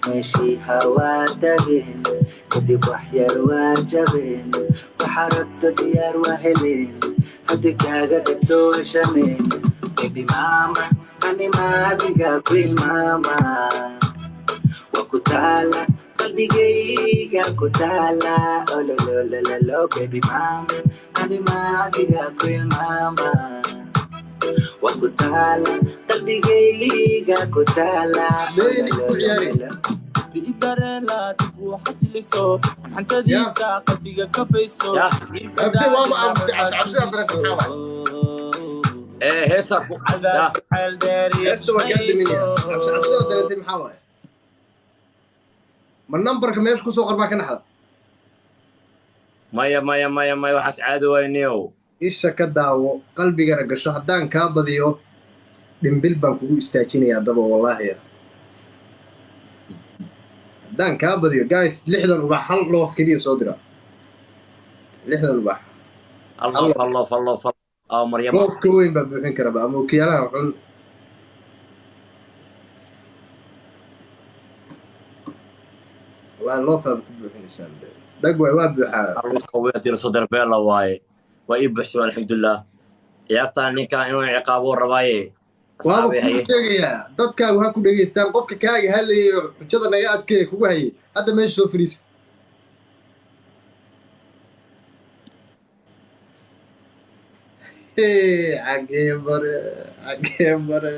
meeshii hawaa tageen, kadib wax yar waa jabeen, waxa rabta diyaar waa heleen, haddii kaaga dhigto waa shameen. Baby mama, anima adiga ku mama, waa ku taala qalbigayga ku taala, olololololo. Baby mama, anima adiga ku ilmaama, waa ku taala qalbigayga ku taala. Meeni ku ciyaari. Ya. Abti waa ma aamusay, cabsi cabsidaa dareentay maxaa waaye? Ee heesaa ku ya. Heesta waa kaa daminaya. Cabsi cabsidaa dareentay maxaa waaye? Ma nambarka meesha kusoo qor baa ka naxda? Maya, maya, maya, maya, waxaas caadi wayniyow. Isha ka daawo, qalbigana gasho. Haddaan kaa badiyo, dhimbil baan kugu istaajinayaa daba, wallaahi haddaan kaa badiyo. Guys, 60 ubax, hal love keliya soo dira, 60 ubax. Allof, allof, allof, aa Maryama. Love ka weyn baa buuxin karaba ama okiyaalaha xun. Wallaahi love aaba ku buuxinaysaan. Dhag waay, waa buuxaa. Allof weyn hadii lasoo dira beela waaye, waa ii buuxsamay, alxamdulilah. Ciyaartaan ninkan inuu ciqaabo rabaaye. Waaba asxaabay kuu haye. Sheegayaa dadkaagu ha ku dhegaystaan. Qofka kaaga hadlayay oo xujada naga adkeeya kugu hayay hadda meesha soo fariisa. Xagee bare, xagee bare?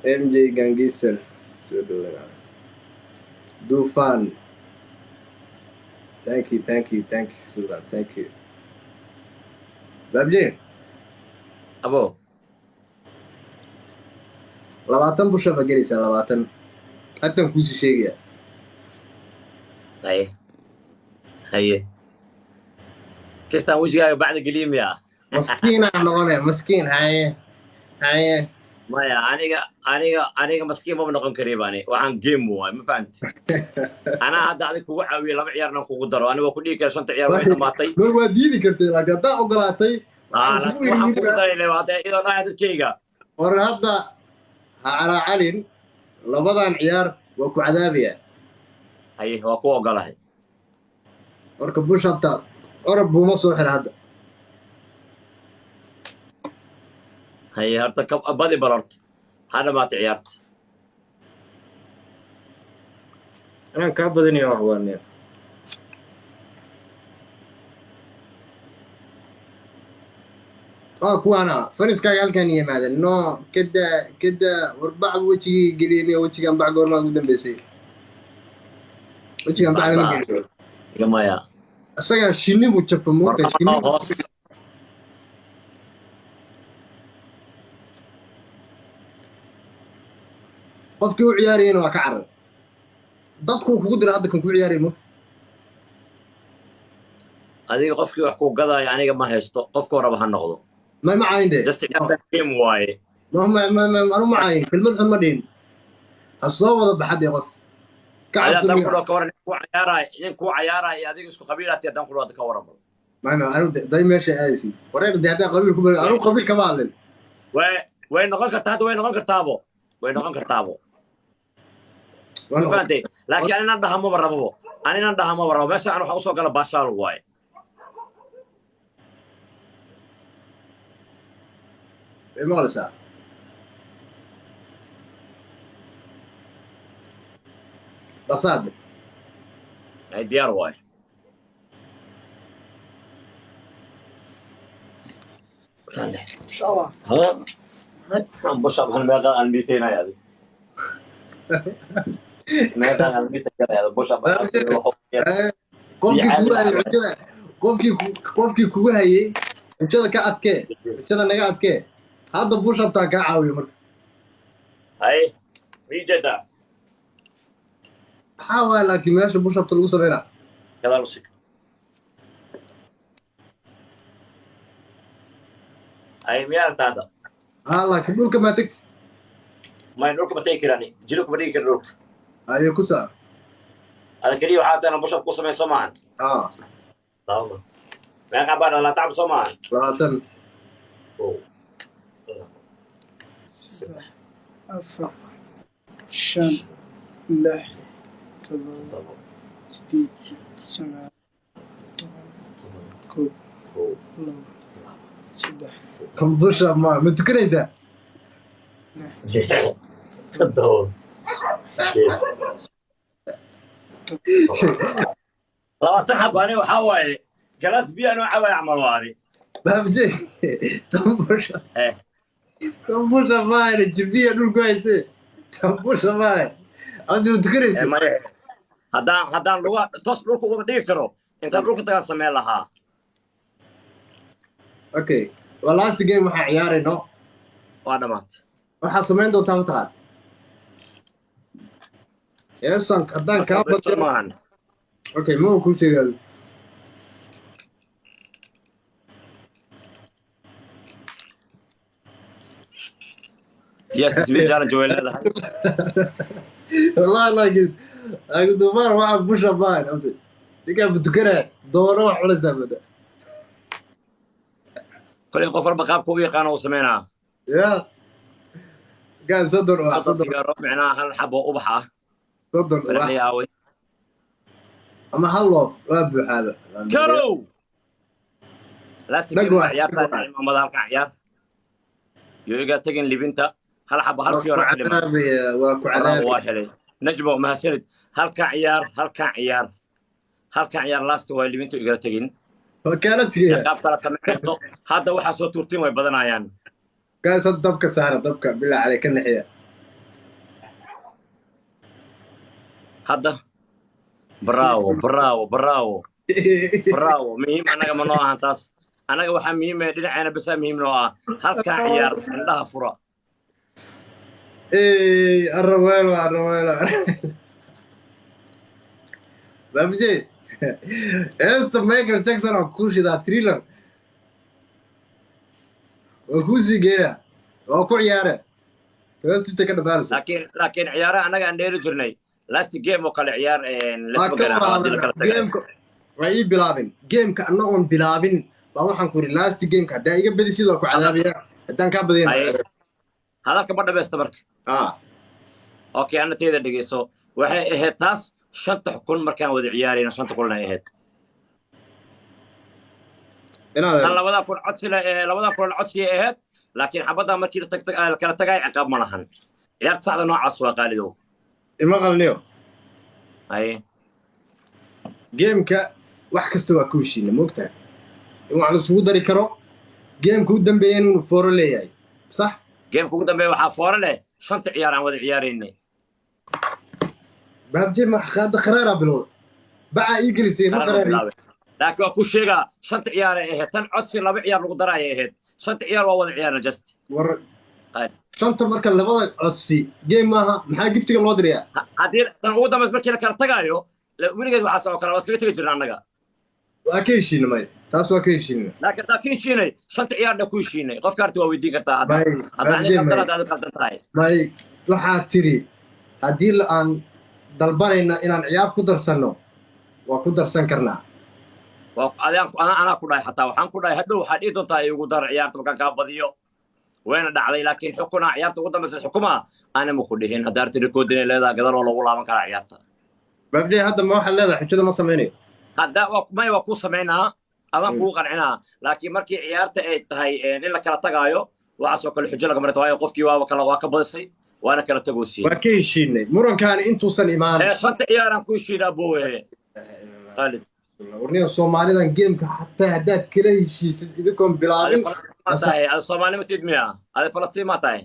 MJ Gangiser soo dhawaada. Dufan, thank you, thank you, thank you, Sultan, thank you, Babje. Abo. 20 busha baa gelaysaa, 20 haddaan kuusii sheegaya. Haye, haye, kistaan wejigaaga bacda geliya miya? Maskiinaa noqonaya, maskiin. Haye, haye. Maya, aniga maskiin maba noqon kariba. Ani waxaan game waay, ma fahamti? Anaa hadda adig kugu caawiye, laba ciyaarna kugu daro. Ani waa ku dhihi kara shanta ciyaar way dhamaatay. Mar waa diidi kartay, laakiin haddaa ogolaatay, Ah, waxaan kugu waxaan kugu iri daray le hadda iyadoo dhahay dadkayga. War hadda ha calaacalin, labadan ciyaar waa ku cadaabayaa. Haye, waa ku ogolahay. Marka push-upta orab buuma soo xira hadda. Haye, horta badi bal, horta ha dhamaatay ciyaarta. Anaan kaa badinaya wax waaniya. Oh, kuwaana faniskaaga halkan yimaadeen. No, kada kada warbac wejigii geliyeen. Wejigan bac goormaa ugu dambeysay? Wejigan bac lama geliyo. Iga maya. Isagaa shinni buu jafa, moogtahay, shinni. Hoos. Qofkii u ciyaarayena waa ka carar, dadkuu kugu dira hadda kan kuu ciyaaraya, moogta. Adiga qofkii wax kuu gadaayo aniga ma haysto, qofkoo raba ha noqdo. Ma caayin dee. Just ciyaarta game waaye. Ma anu ma caayin, kelmad xun ma dhihin. Ha soo wada baxadee qofka ka Adiga cabso haddaan miya? ku dhaho ka waran, nin kuu cayaaraay iyo adiga isku qabiilaati haddaan ku dhaho ka waran bal. Ma anu day meesha aadaysid wareer dee. Haddaa qabiil ku anu qabiil kama hadlin. Way noqon kartaa hadda, way noqon kartaabo, way noqon kartaabo. Waa Ma noqon. Fahantay? Laakiin aninan dhaha maba rababo, aninan dhaha maba rabo. Meesha an waxaa usoo gala baashaal waaye. Way maqlaysaa. Dhaqsaade. Ay, diyaar waaye. Sande. Inshallah. Ha, busha hal meeqa aan miitaynaya adi, meeqa aan miitaynaya busha? Qofkii kugu hayay xujada, qofkii kugu hayay xujada ka adkee, xujada naga adkee. Hadda push-uptaa kaa caawiyo marka. Hay, miijada. Maxaa waaya? Laakiin meesha push-upta lagu sameynaa? Gadaal usig. Hay, miyaa aragtaa hadda? Haa, laakiin dhulka maa tegti? May, dhulka ma tegi karani, jilibka ma dhigi kari dhulka. Ayo, ku soco. Ada keliya waxaa tahay push up ku samey, soo maahan? Haa. Meeqa baa dhalaa tacab, soo maahan? 20. Kow. Saddex, afar, shan, lix, todoba, sideed, sagaal, 10, kow, labo, saddex, Kan push-up ma tukanaysaa? Lix, lix, toddoba, sideed, 20 xabo. Ani waxaa waaye galaas biyo anoo cabaya camal waani. Baabje, tambusha. Eh. Tambusha maahane, jilbiya dhulku hayse. Tambusha maahan. Adigu tukanaysa. Maya, haddaan luga toos dhulka wada dhigi karo, intaan dhulka tagaan sameyn lahaa. Okay, waa last game waxaan ciyaarayno. Waa dhamaatay. Waxaa samayn doontaa mataqaan heesan haddaan kaa badiyo. Maahan. Okay, ma kuu sheegaado. Yes, speed challenge way leedahay. Wallahi, laakiin dumaan waxaa busha maahan, abdi ninkaan tukanaya dooro wax cunaysaa mooda. Kolay qof walba qaabka u yaqaano uu sameynaa. Ya gaan 30 ubax. 30 30. Fiyaaro, micnaha hal xabo ubax ah. 30 ubax. Faraxley aaway? Ama hal loof waa buuxaaba. Karow last Dhag game. waay, Ciyaarta dhag waay. Cimaamada halkan ciyaar yo iga tagin libinta, hal xabo, hal Waa ku fiyoora ka dhiman. cadaabaya, waa ku Bravo, cadaabaya. waa helay. Najmo, mahadsanid. Halkan ciyaar, halkan ciyaar, halkan ciyaar last waa libinta igala tegin. Waa kaala tegaya. Qaab kale kama ceebto. Hadda waxaa soo tuurtiin way badanayaan. Guys, hadda dabka saara, dabka bilaa caley ka naxiya. Hadda bravo, bravo, bravo, bravo. Muhiim annaga ma noo ahan taas. Annaga waxaa muhiim eh dhinaceena basaa muhiim noo ah. Halkan ciyaar indhaha fura. Ey, arraweelo, arraweelo. Baabje, heesta Michael Jackson oo kuu shidaa Thriller. Waa kuu sii geynaa. Waa ku ciyaare. Heestu intay ka dhamaanayso. Laakiin ciyaaraha annaga aan dheeli jirnay, last game oo kale ciyaar Waa lasma ka galaan haddii la wada kala tagay. Gameka waa ii bilaabin. Gameka annagoon bilaabin baa waxaan ku yidhi last gameka haddaa iga badisid waa ku cadaabaya. Haddaan kaa badiyana waa Haye. cadaabaya. Hadalka ma dhamaysta marka. Ah, okay, anna teeda dhegeyso. Waxay ahayd taas shanta kun markaan wada ciyaarayna, shanta kun ay ahayd. Inaad Tan 2000 codsi labadan kun codsi ay ahayd, laakiin xabadda markii la kala tagay ciqaab ma lahan. Ciyaarta saxda noocaas waa, qaalidow. Ima qalniyo. Haye. Gameka wax kasta waa ku heshiina, moogtahay in wax laisugu dari karo. Gameka u dambeeya inuu fooro leeyahay, sax? Gameka ugu dambeeya waxaa foore leh shanta ciyaar aan wada ciyaaraynay. Baabje, ma hadda kharaaraa bilowda, bacaa ii gelisay ma Qarar qaraari. Bilaabay, laakiin waa ku sheegaa shanta ciyaar ay ahayd. Tan codsi laba ciyaar lagu daraayay ahayd. Shanta ciyaar waa wada ciyaarna just. War. Qaali. Shanta marka labada codsi game maaha, maxaa giftiga loo dirayaa? Haddii tan ugu dambaysa markii la kala tagaayo, weligeed waxaas oo kale waa iskaga tegi jirna annaga. Waa ka heshiina, may taas waa ka heshiina. Laakiin hadaa ka heshiinay shanta ciyaarna ku heshiinay, qofka arti waa weydiin kartaa hadda. May Hadda ani baabje qaldan may hadda adi qaldan tahay. May, waxaa tiri haddii aan dalbanayna inaan ciyaar ku darsanno, waa ku darsan karnaa. Waa anaa ku dhahay. Xataa waxaan ku dhahay hadhow waxaa dhihi doontaa igu dar ciyaarta markaan kaa badiyo. Wayna dhacday, laakiin xukunaa ciyaarta ugu dambaysa xukumaa ana ma ku dhihin. Hadda arti recording ay leedahay, gadaal waa loogu laaban karaa ciyaarta. Baabje, hadda ma waxaad leedahay xujada ma samaynayo? Hadda waa may, waa kuu samaynaa, adaan kugu qancinaa, laakiin markii ciyaarta ay tahay in la kala tagaayo, waxaasoo kale xujo laga marta, waayo qofkii waaba kala waa ka badisay waana kala tagoosiye. Waa ka heshiinay murankaani intuusan imaan. Ee shanta ciyaaraan ku heshiina, aboowe Khaalid. Warniyo, Soomaalidan gameka xataa haddaad kala heshiisid idinkoon Adi bilaabin. Falastiin ma tahay? Adi Soomaali ma tid miya? Adi Falastiin ma tahay?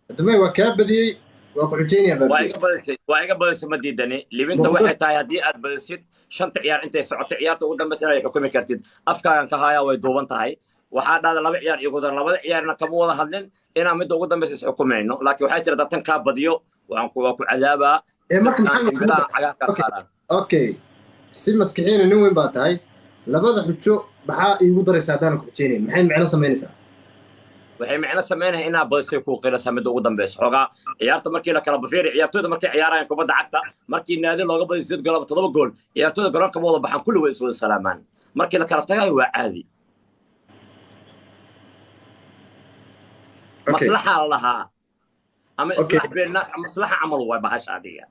Hadamay waa kaa badiyey, waa ku xujeynaya. Waa Baabje. Iga badisay, waa iga badisay, ma diidani. Libinta waxay tahay haddii aad badisid shanta ciyaar intay socotay, ciyaarta ugu dambaysana ay xukumi kartid. Afkaagan ka haayaa, way duuban tahay. Waxaa dhahda laba ciyaar igu daran. Labada ciyaarna kama wada hadlin inaan midda ugu dambaysa is xukumayno, laakiin waxay tiradaa tan kaa badiyo waan ku waa ku cadaabaa. Ee marka maxaa aan la isku indhaha daray? Cagaarkaa Okay. saaraa. Okay, si maskixiina nin weyn baa tahay. Labada xujo maxaa iigu daraysaa haddaanan ku xujeynayn? Maxay micno samaynaysaa? Waxay micno samaynaya inaa badisay kuu qiraysaa midda ugu dambeysa. Xoogaa ciyaarta markii la kala bafeeri, ciyaartooyda markay ciyaarayaan kubadda cagta, markii naadi looga badiyo 8 gool ama 7 gool, ciyaartooyda garoonka ma wada baxaan, kulli way iswada salaamaan. Markii la kala tagaayo waa caadi. Okay. Maslaxa la lahaa ama Okay. islaax beennaas, maslaxa camal waay bahasha adiga.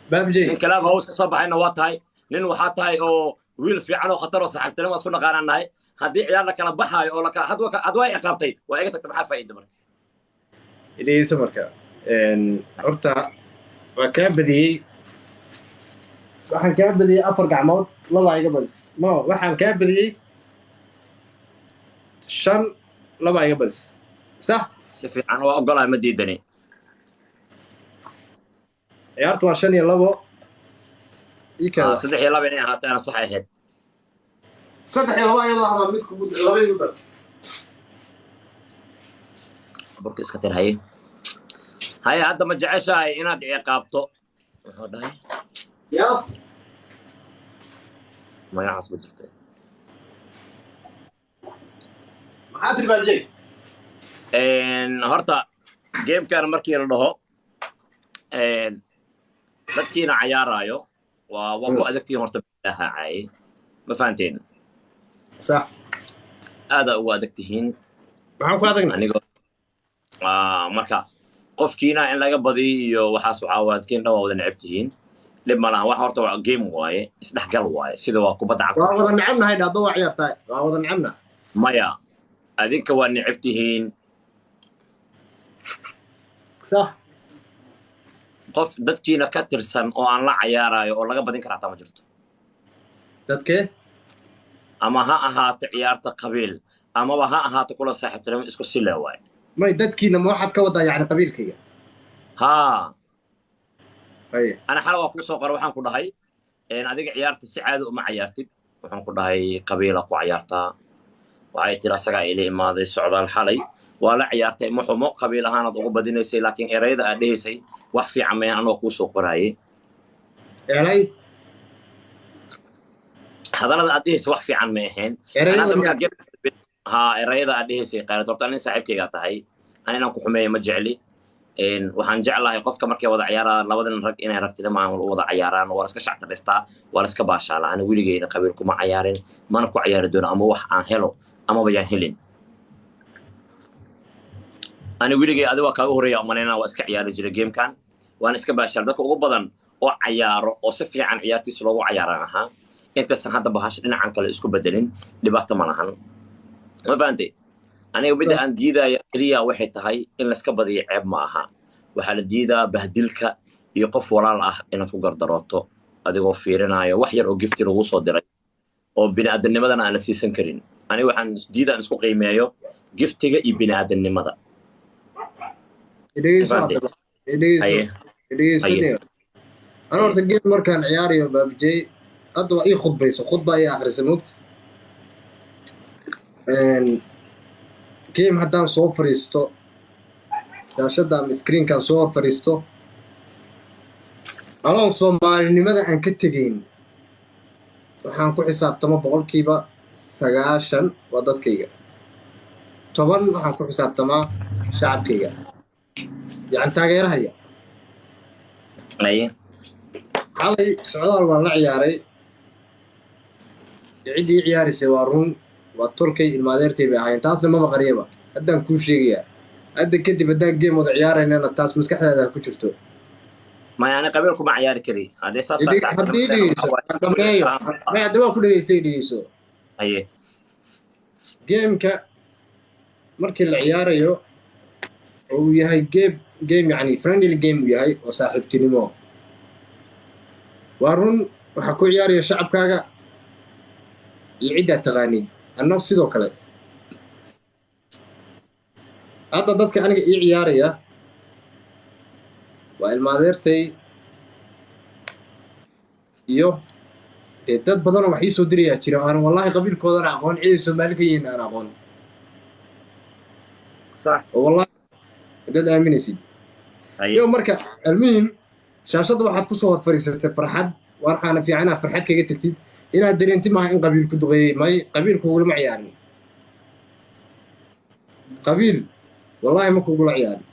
Baabjey. Nin kalaab haws ka soo baxayna waa tahay, nin waxaa tahay oo wiil fiican oo khatar oo saaxiibtinimo isku naqaanaan nahay. Haddii ciyaar la kala baxaayo oo la kala had waa ciqaabtay, waa iga tagta, maxaa faa'iida marka? Dhegeyso marka. Horta waa kaa badiyey. Waxaan kaa badiyey afar gacmood, labaa iga badis. Ma waxaan kaa badiyey Shan laba iga badis, sax? Si fiican, waa ogolaa, ma diidani. Ciyaartu waa 5-2 ii keeda. 3-2 inay ahaateena sax ahayd. 3-2 iyadoo ahbaa mid kugu laba igu dar. Burka iska tir. Haye haye, hadda ma jeceshahay inaad ciqaabto? Muxuu dhahay? Ya. Magacaas ma jirta. Maxaa tiri, Baabjey? Horta gamekan markii la dhaho, dadkiina cayaaraayo waa ku adagtihiin horta bilaha caaye, ma fahanteen? Sax. Aadaa ugu adag tihiin. Maxaan ku adagna? Anigoo marka qofkiina in laga badiyo iyo waxaas, waxaa waa dadkiin dhan waa wada neceb tihiin. Dhib ma laha, wax horta waa game waaye, isdhexgal waaye, sida waa kubadda cagta. Waa wada necabnahay dhaadba, waa ciyaartahay, waa wada necabna. Maya, adinka waa neceb tihiin. Sax. Qof dadkiina ka tirsan oo aan la cayaarayo oo laga badin karaa taa ma jirto. Dadkee? Ama ha ahaato ciyaarta qabiil, amaba ha ahaato kula saaxiibtinimo, isku sile waaye. May, dadkiina ma waxaad ka wadaa yacni qabiilkayga? Haa. Haye. Ana xala waa kuu soo qoray, waxaan ku dhahay adiga ciyaarta si caadi uma cayaartid, waxaan ku dhahay qabiila ku cayaartaa. Waxay tiri asagaa ila imaaday socdaal xalay, waa la ciyaartay, ma xumo, qabiil ahaanaad ugu badinaysay, laakiin erayada aad dhehaysay wax fiican maya, anoo kuu soo qoraayay. Eray? Hadallada aad dhehaysay wax fiican ma ahayn. Erayada? Hadda markaa haa, erayada aad dhehaysay qaalid. Horta nin saaxiibkaygaa tahay, an inaan ku xumeeyo ma jecli. Waxaan jeclahay qofka markay wada ciyaaraan labada nin rag inay ragtinimo aan u wada cayaaraan, waa la iska shactadhistaa, waa la iska baashaala. Ani weligeyna qabiil kuma cayaarin, mana ku cayaari doono, ama wax aan helo amaba yaan helin. Ani weligey, adi waa kaaga horreeya umaleyna, waa iska ciyaari jiray gamekan, waan iska baashaal. Dadka ugu badan oo cayaaro oo si fiican ciyaartiisa loogu cayaaraan ahaa intaysan hadda bahasha dhinacan kale isku bedelin. Dhibaato ma lahan, ma fahantay? Aniga midda aan diidaya keliya waxay tahay in layska badiyo ceeb ma aha. Waxaa la diidaa bahdilka iyo qof walaal ah inaad ku gardarooto adigoo fiirinayo wax yar oo gifti lagu soo diray oo bini'aadamnimadana aan la siisan karin. Aniga waxaan diidaan isku qiimeeyo giftiga iyo bini'aadamnimada. Dhegeyso. Fahamtay. Haddaba dhegeyso. Haye. Dhegeyso. Haye. Niyo, ana horta game markaan ciyaarayo, Baabjey, hadda waa ii khudbayso, khudba ii akhrisa mogta. Game haddaan soo fariisto shaashadda ama screenkaan soo fariisto, anoon Soomaalinimada aan ka tegayn, waxaan ku xisaabtamo 90% waa dadkayga, 10 waxaan ku xisaabtamaa shacabkayga, yacni taageerahaya. Haye. Xalay socdaal waan la ciyaaray, ciddii ii ciyaaraysay waa run, waa tolkay, ilmaadeertay bay ahaayeen, taasna mama qariyaba. Haddaan kuu sheegayaa, hadda kadib haddaan game wada ciyaaraynana, taas maskaxdaada ha ku jirto. Maya, ani qabiil kuma cayaari kari haddii saas tahay. Haddii dhegeyso, dhameeyo. May, hadda waa ku dhegeystay, dhegeyso. Haye. Gameka markii la ciyaarayo oo uu yahay game yani friendly game uu yahay oo saaxiibtinimo, waa run, waxaa ku ciyaaraya shacabkaaga iyo ciddaad taqaanid. Anna sidoo kale hadda dadka aniga ii ciyaaraya waa ilmaadeertay iyo dee dad badanoo wax ii soo dirayaa jira oo aanan wallaahi qabiilkoodana aqoon, ciday Soomaali ka yihiin aan aqoon. Sax. Oo wallahi dad aaminaysid. Haye. Yo, marka almuhim, shaashadda waxaad kusoo hor fadhiisatay farxad, waxaana fiican inaad farxad kaga tegtid, inaad dareentid maaha in qabiil ku duqeeyey. May, qabiil kugulama ciyaarin, qabiil wallaahi ma kugula ciyaarin.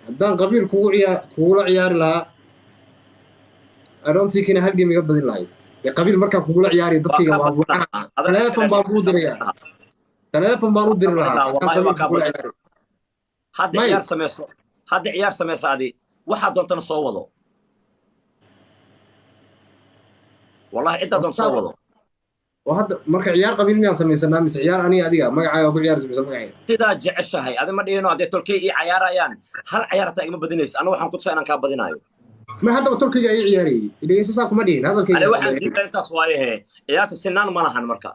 Haddaan qabiil kugula ciyaari lahaa, I don't think ina hal game iga badin lahayd. Dee qabiil markaan kugula ciyaariyo, dadkayga waa wacana, taleefon baan kuu dirayaa, taleefon baan u diri lahaa haddaan Wallahi waa qabiil kaa kugula badin. ciyaariyo. Hadda May. ciyaar sameyso, hadda ciyaar sameyso, adi waxaad doontana soo wado, wallahi ciddaa doonta soo wado. Oo hadda marka ciyaar qabiil miyaan samaysanaa mise ciyaar aniga adiga magacaaga ku ciyaaraysa mise magacayga? Sidaa jeceshahay adi ma dhihino. Haddee tolkey ii cayaarayaan, hal cayaar hataa igama badinaysa. Aniga waxaan ku tusaa inaan kaa badinaayo. Ma haddaba tolkayga ii ciyaarayay, dhegeyso, saa kuma dhihin hadalkayga. Ani waxaan diidaa intaas waaye, he, ciyaarta sinaan ma lahan marka.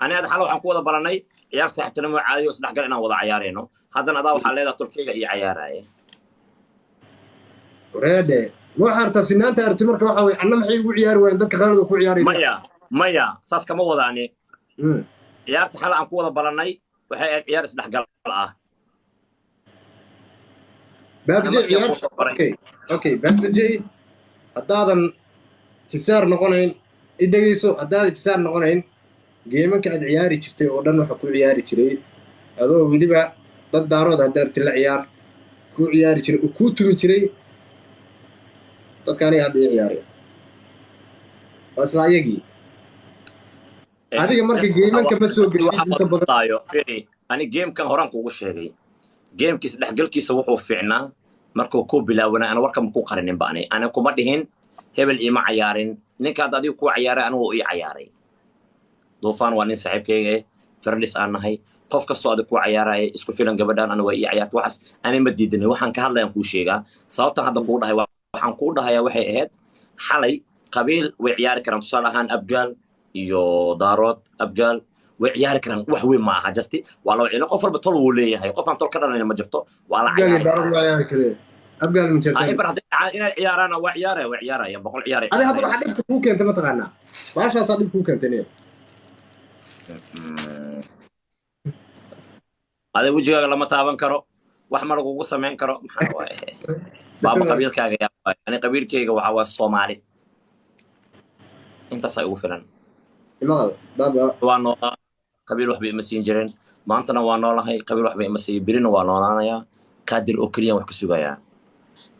Ani hadda xal waxaan ku wada baranay ciyaar saaxiibtinimo caadi oo isdhexgal inaan wada cayaarayno. Haddana adaa waxaa leedahay Turkiga iyo cayaaraaye. Reede, waxaa artaa sinaanta aragti marka waxa weye anna maxay igu ciyaari waayeen dadka qaalada ku ciyaaraya? Maya, maya, saas kama wada ani. Ciyaarta xal aan ku wada barannay waxay ahayd ciyaar isdhexgal ah. Baabajey, ciyaar, okay, Baabajey, haddaadan jisaar noqonayn, i dhegeyso, haddaadan jisaar noqonayn, geemanka aad ciyaari jirtay oo dhan waxa ku ciyaari jiray adoo weliba dad Daarood haddaa arti la ciyaar kuu ciyaari jiray oo kuu tumi jiray dadka aniga hadda ii ciyaaraya waa isla ayagii. Adiga marka geemanka ma soo geshid inta badan. Firi, ani gamekan horaan kuugu sheegay, gamekiisa dhexgalkiisa wuxuu fiicnaa markuu ku bilaabanay. Ana warka ma ku qarinin ba, ani kuma dhihin hebel iima cayaarin. Ninka hadda adiga kuu cayaaray anigu ii cayaaray. Duufaan waa nin saaxiibkayga eh, friends aan nahay. Qof kastoo adig kuu cayaaraya isku filan, gabadhaan ana waa ii cayaartay, waxaas ani ma diidanay. Waxaan ka hadlayaan kuu sheegaa, sababtan hadda kuu dhahay waxaan kuu dhahayaa waxay ahayd xalay qabiil way ciyaari karaan. Tusaale ahaan Abgaal iyo Daarood, Abgaal way ciyaari karaan, wax weyn ma aha, just waa laba ciyaar. Qof walba tol wuu leeyahay, qof aan tol ka dhalanayna ma jirto, waa la ciyaari. Abgaal ma jirto. Ibar hadday inay ciyaaraan waa ciyaaraya, way ciyaarayaan, 100 ciyaaray. Adi hadda waxaa dhibta kuu keentay mataqaanaa? Baashaasaa dhib kuu keentay niyo. Adiga wejigaaga lama taaban karo, wax ma lagugu samayn karo. Maxaa waaye baaba qabiilkaaga yaa waaye? Ani qabiilkayga waxaa waa Soomaali, intaasaa igu filan. Maqal baaba. Waa noolaa, qabiil waxbay ima siin jireen. Maantana waa noolahay, qabiil waxbay ima siiyo, berina waa noolaanayaa. Qaadir oo keliyan wax ka sugayaa.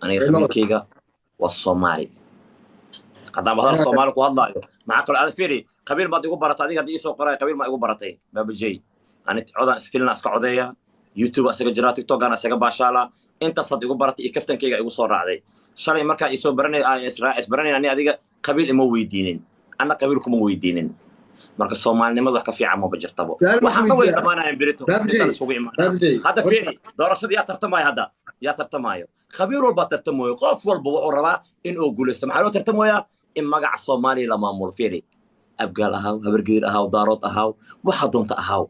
Aniga qabiilkayga waa Soomaali. Haddaan hadal Soomaali ku hadlaayo, maxaa kaloo ada? Fiiri, qabiil baad igu baratay adiga. Hadda iisoo qoray qabiil maa igu baratay, Baaba J. Ani codaan isfilna iska codeeya, YouTube isaga jiraa, TikTokaan isaga baashaala. Intaasaad igu baratay iyo kaftankayga igu soo raacday. Shalay markaa isoo baranay, isbaranay, ani adiga qabiil ima weydiinin, anna qabiil kuma weydiinin. Marka Soomaalinimada wax ka fiican maba jirtabo. Waxaan ka way dhamaanayaan berito intaan isugu imaanaa. Hadda fiiri, doorashada yaa tartamaayo? Hadda yaa tartamaayo? Qabiil walbaa tartamooyo. Qof walba wuxuu rabaa in uu guulaysto. Maxaa loo tartamoyaa? In magaca Soomaaliya la maamulo. Fiiri, Abgaal ahaaw, Habargedir ahaaw, Daarood ahaaw, waxaa doonta ahaaw,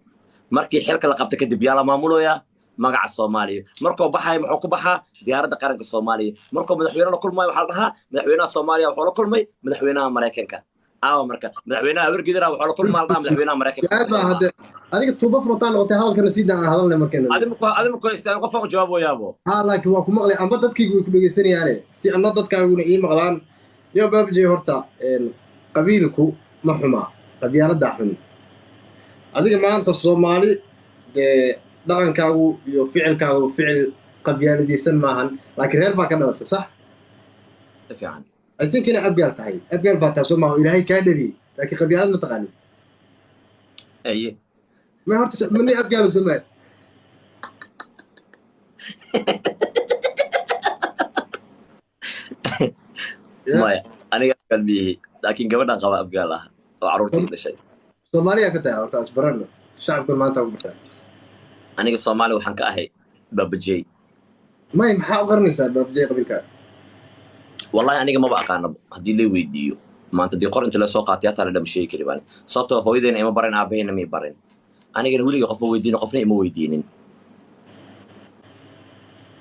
markii xilka la qabta kadib yaa la maamuloyaa? Magaca Soomaaliya. Markuu baxayo muxuu ku baxaa? Diyaaradda qaranka Soomaaliya. Markuu madaxweyne la kulmayo waxaa la dhahaa madaxweynaha Soomaaliya wuxuu la kulmay madaxweynaha Maraykanka. Aawa marka madaxweynaha Habargidira wuxuu la kulmaa la dhahaa madaxweynaha Maraykanka. Hadde adiga tuuba furtaa noqotay, hadalkana sii daan hadalne markeena. Adiga ku istaan qofaan u jawaaboyaabo. Ha, laakiin waa ku maqlay amba dadkaygu way ku dhegeysanayaane, si anna dadkaaguna ii maqlaan. Yo Baabajey, horta qabiilku ma xuma, qabyaaladaa xun. Adiga maanta Soomaali dee dhaqankaagu iyo ficilkaagu ficil qabyaaladaysan maahan, laakiin reer baa ka dhalatay, sax? Si fiican. I think inay Abgaal tahay. Abgaal baa taa, soo maaha? Ilaahay kaa dhaliyey, laakiin qabyaalad ma taqaanin. Aye. Ma horta mani Abgaal soo maaha? Maya, aniga Abgaal miyihi, laakiin gabadhan qaba Abgaal ah oo carruurtii dhashay. Soomaaliya ka tahay horta, isbarana shacabkan maanta ku bartaa. Aniga Soomaali waxaan ka ahay, Baabajey. May, maxaa u qaranaysaa, Baabajey, qabiilkaa? Wallahi aniga maba aqaanabo. Haddii la weydiiyo maanta, dii qor inta lasoo qaatay hataa la dhama sheegi kari baan, sababtoo hooyadayna ima barin, aabahayna ma barin, anigana weligay qofma weydiinin, qofna ima weydiinin.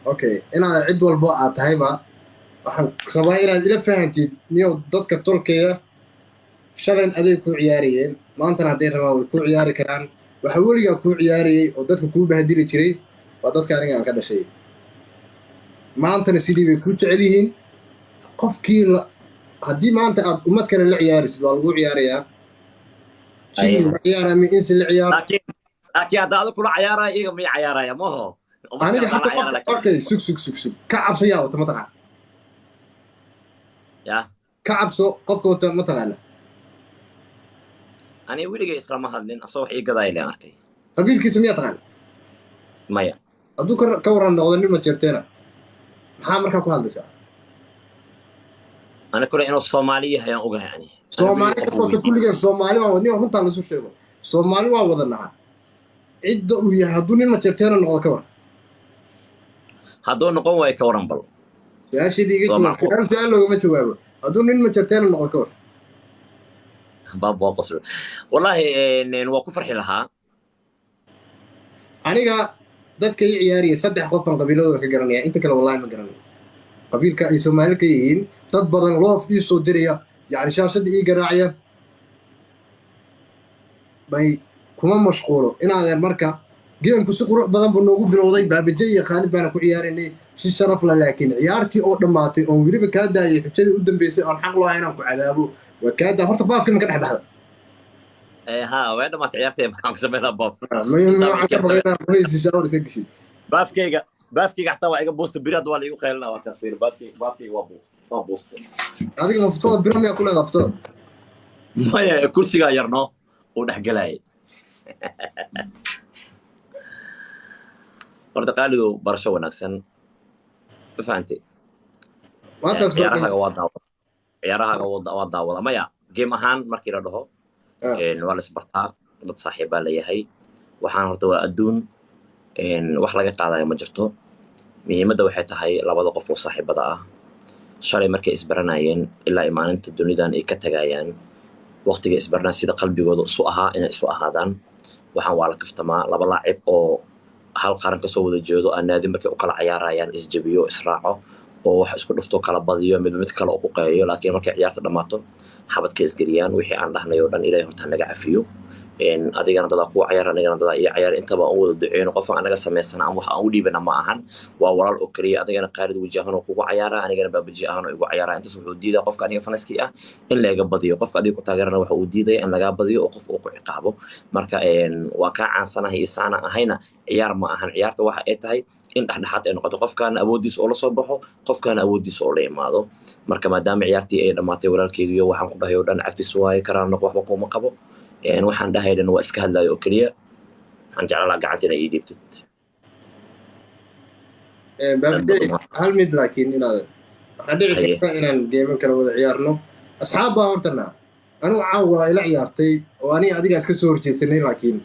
Okay, inaad cid walbo aad tahayba waxaan rabaa inaad ila fahantid niyow. Dadka tolkaya shalayn aday kuu ciyaarayeen, maantana hadday rabaan way kuu ciyaari karaan. Waxa weligaa kuu ciyaarayey oo dadka kuu bahdili jiray waa dadka aniga aan ka dhashay. Maantana sidii bay kuu jecel yihiin. Qofkii la haddii maanta aad ummad kale la ciyaarisid waa lagu ciyaarayaa, jini la ciyaar ama insi la ciyaar. Laakiin hadda adiga kula cayaaraya, iyaga may cayaaraya maho. Aniga xataa qofka, okay, sug, sug, sug, sug, ka cabsayaa wata mataqaan? Ya. Ka cabso qofka wata mataqaana? Aniga weligay islama hadlin, asoo wax ii gadaaya leen arkay. Qabiilkiisa miyaa taqaan? Maya. Hadduu ka waran noqdo nin ma jirteena, maxaa markaa ku hadlaysaa? Ani kule inuu Soomaali yahay aan ogahay ani. Soomaali ka soota, kulligeen Soomaali waa nin. Runtaa lasu sheego, Soomaali waa wada naha. Cidda uu yahay hadduu nin majeerteena noqdo, ka war? Hadduu noqon waayo, ka waran bal? Su-aasheedii iga Waa jawaab. macquul. Su-aal su-aal loogama jawaabo. Hadduu nin majeerteena noqdo, ka war? Baab waa qoslo wallahi. Waa ku farxi lahaa. Aniga dadka ii ciyaaraya saddex qof baan qabiiladooda ka garanaya, inta kale wallahi ma garanayo qabiilka ay Soomaali ka yihiin. Dad badan love ii soo diraya, yani shaashadda ii garaacaya bay kuma mashquulo inaadeer. Marka gameku si qurux badan buu noogu bilowday, Baabaje iyo Khaalid baana ku ciyaaraynay si sharaf la, laakiin ciyaartii oo dhammaatay oon weliba kaa daayay xujadii u dambeysay oon xaq lahaa inaan ku cadaabo waa kaa daa. Horta baafkii ma ka dhex baxda? Ha, way dhamaatay ciyaartay. Maxaan ku sameynaa baaf? Waxaan ka baqay inaan qubaysi shower iska geshid. Baafkayga xataa waa iga buusta biri. Hadda waa la igu qaylinaa. Waa kaas fiir, baafkayga waa buusta. Adiga ma futada biro miyaa ku leedaha futada? Maya, kursigaa yarno uu dhex galayay. Horta Qaalidow, barasho wanaagsan, ma fahantay? Maantaas. Ciyaarahaaga waa daawada, ciyaarahaaga waa daawada. Maya, game ahaan markii la dhaho waa la isbartaa, dad saaxiibbaa leeyahay. Waxaan horta waa adduun, wax laga qaadayo ma jirto. Muhiimadda waxay tahay labada qof oo saaxiibada ah shalay markay isbaranayeen ilaa ay maalinta dunidan ay ka tagayaan, waqtiga isbaranaya sida qalbigooda isu ahaa inay isu ahaadaan. Waxaan waa la kaftamaa. Laba laacib oo hal qaran kasoo wada jeedo aan naadi markay u kala cayaarayaan isjabiyo, israaco oo wax isku dhufto, kala badiyo, mid mid kale oo ku qeeyo, laakiin markay ciyaarta dhammaato xabadka isgeliyaan. Wixii aan dhahnay oo dhan Ilaahay horta hanaga cafiyo. Adigana dadaa kuwa cayaar, anigana dadaa iyo cayaar, intaba aan u wada duceyno. Qofka anaga samaysana ama wax aan u dhiibana ma ahan, waa walaal oo keliya. Adigana Qaalid wajahan oo kugu cayaara, anigana Baabaji ahaan oo igu cayaara. Intaas wuxuu diidaa qofka aniga fanaskii ah in laga badiyo, qofka adiga ku taageerana waxa uu diidaya in lagaa badiyo oo qof uu ku ciqaabo. Marka waa kaa caansanahay iyo saana ahayna ciyaar ma ahan. Ciyaarta waxa ay tahay in dhexdhexaad ay noqoto, qofkaana awooddiisa oo la soo baxo, qofkaana awooddiisa oo la imaado. Marka maadaama ciyaartii ay dhammaatay, walaalkeygiyo, waxaan ku dhahay oo dhan cafis waaye, karaan noq, waxba kuma qabo. Waxaan dhahay dhan waa iska hadlayo oo keliya. Waxaan jeclaan lahaa gacanta inay ii dhiibtid. Baabaje, hal mid laakiin inaad waxaa dhici Haye. karta inaan geeman kala wada ciyaarno. Asxaab baa hortana anuu caawa ila ciyaartay oo aniga adigaas ka soo horjeesanay, laakiin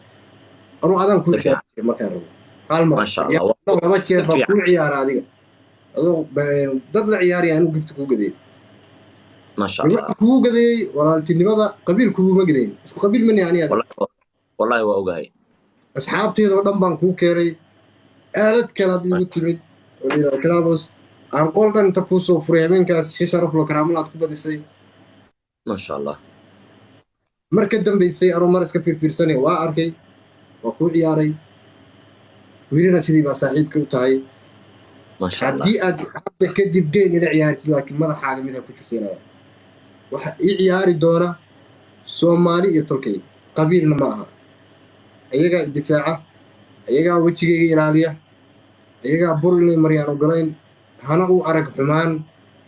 anuu adaan kuu Si fiican. ciyaartay markaan rabo hal mar. Maasha Allah. Laba jeer Si baa fiican. kuu ciyaara adiga adoo dad la ciyaaraya anuu gift kuu gadeeyey. Maasha Allah. Waxaan kugu gadeeyey walaaltinimada, qabiil kuguma gadeyn, isku qabiil mani ani adiga. Wallahi waa ogahay. Asxaabteeda oo dhan baan kuu keenay. Aalad kalaad igu timid oo la yidhahdo Clubhouse, aan qol dhan inta kuu soo furay habeenkaas si sharaf lo karaamalaad ku badisay. Maasha Allah. Mar ka dambaysay anuu mar iska fiirfiirsanay waa arkay, waa kuu ciyaaray, welina sidii baa saaxiibka u tahay. Maasha Allah. Haddii aad hadda kadib game ila ciyaarisid laakiin madaxaaga mid ha ku jirsanaya, waxa ii ciyaari doona Soomaali iyo tolkay, qabiilna ma aha. Ayagaa difaaca, ayagaa wejigayga ilaaliya, ayagaa bur inay maryaan ogolayn hana u arag xumaan.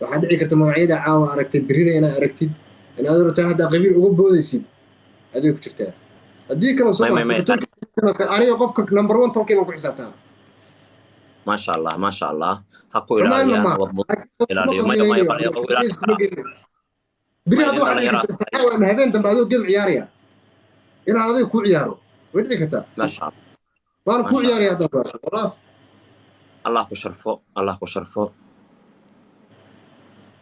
Waxaa dhici karta magacyada caawa aragtay birrina inaad aragtid inaad rabtaa haddaa qabiil uga boodaysid aday ku jirtaa. Haddii kale soo May, may, may. aniga qofka number one tolkay baan ku xisaabtaa. Maasha Allah, maasha Allah, ha ku Xumaanna ilaaliyaan. maaha. Wadmo ilaaliyo. Maya, maya, bal ilaali karaa. Beri Maya, hadda nin waxaa dhici dhalinyaro karta caawa ama habeen dambe adoo game ciyaaraya inaan adiga kuu ciyaaro, way dhici kartaa. Maasha Allah. Waana kuu Maasha ciyaaraya haddaan ku wallah. Allah ku sharfo, Allah ku sharfo.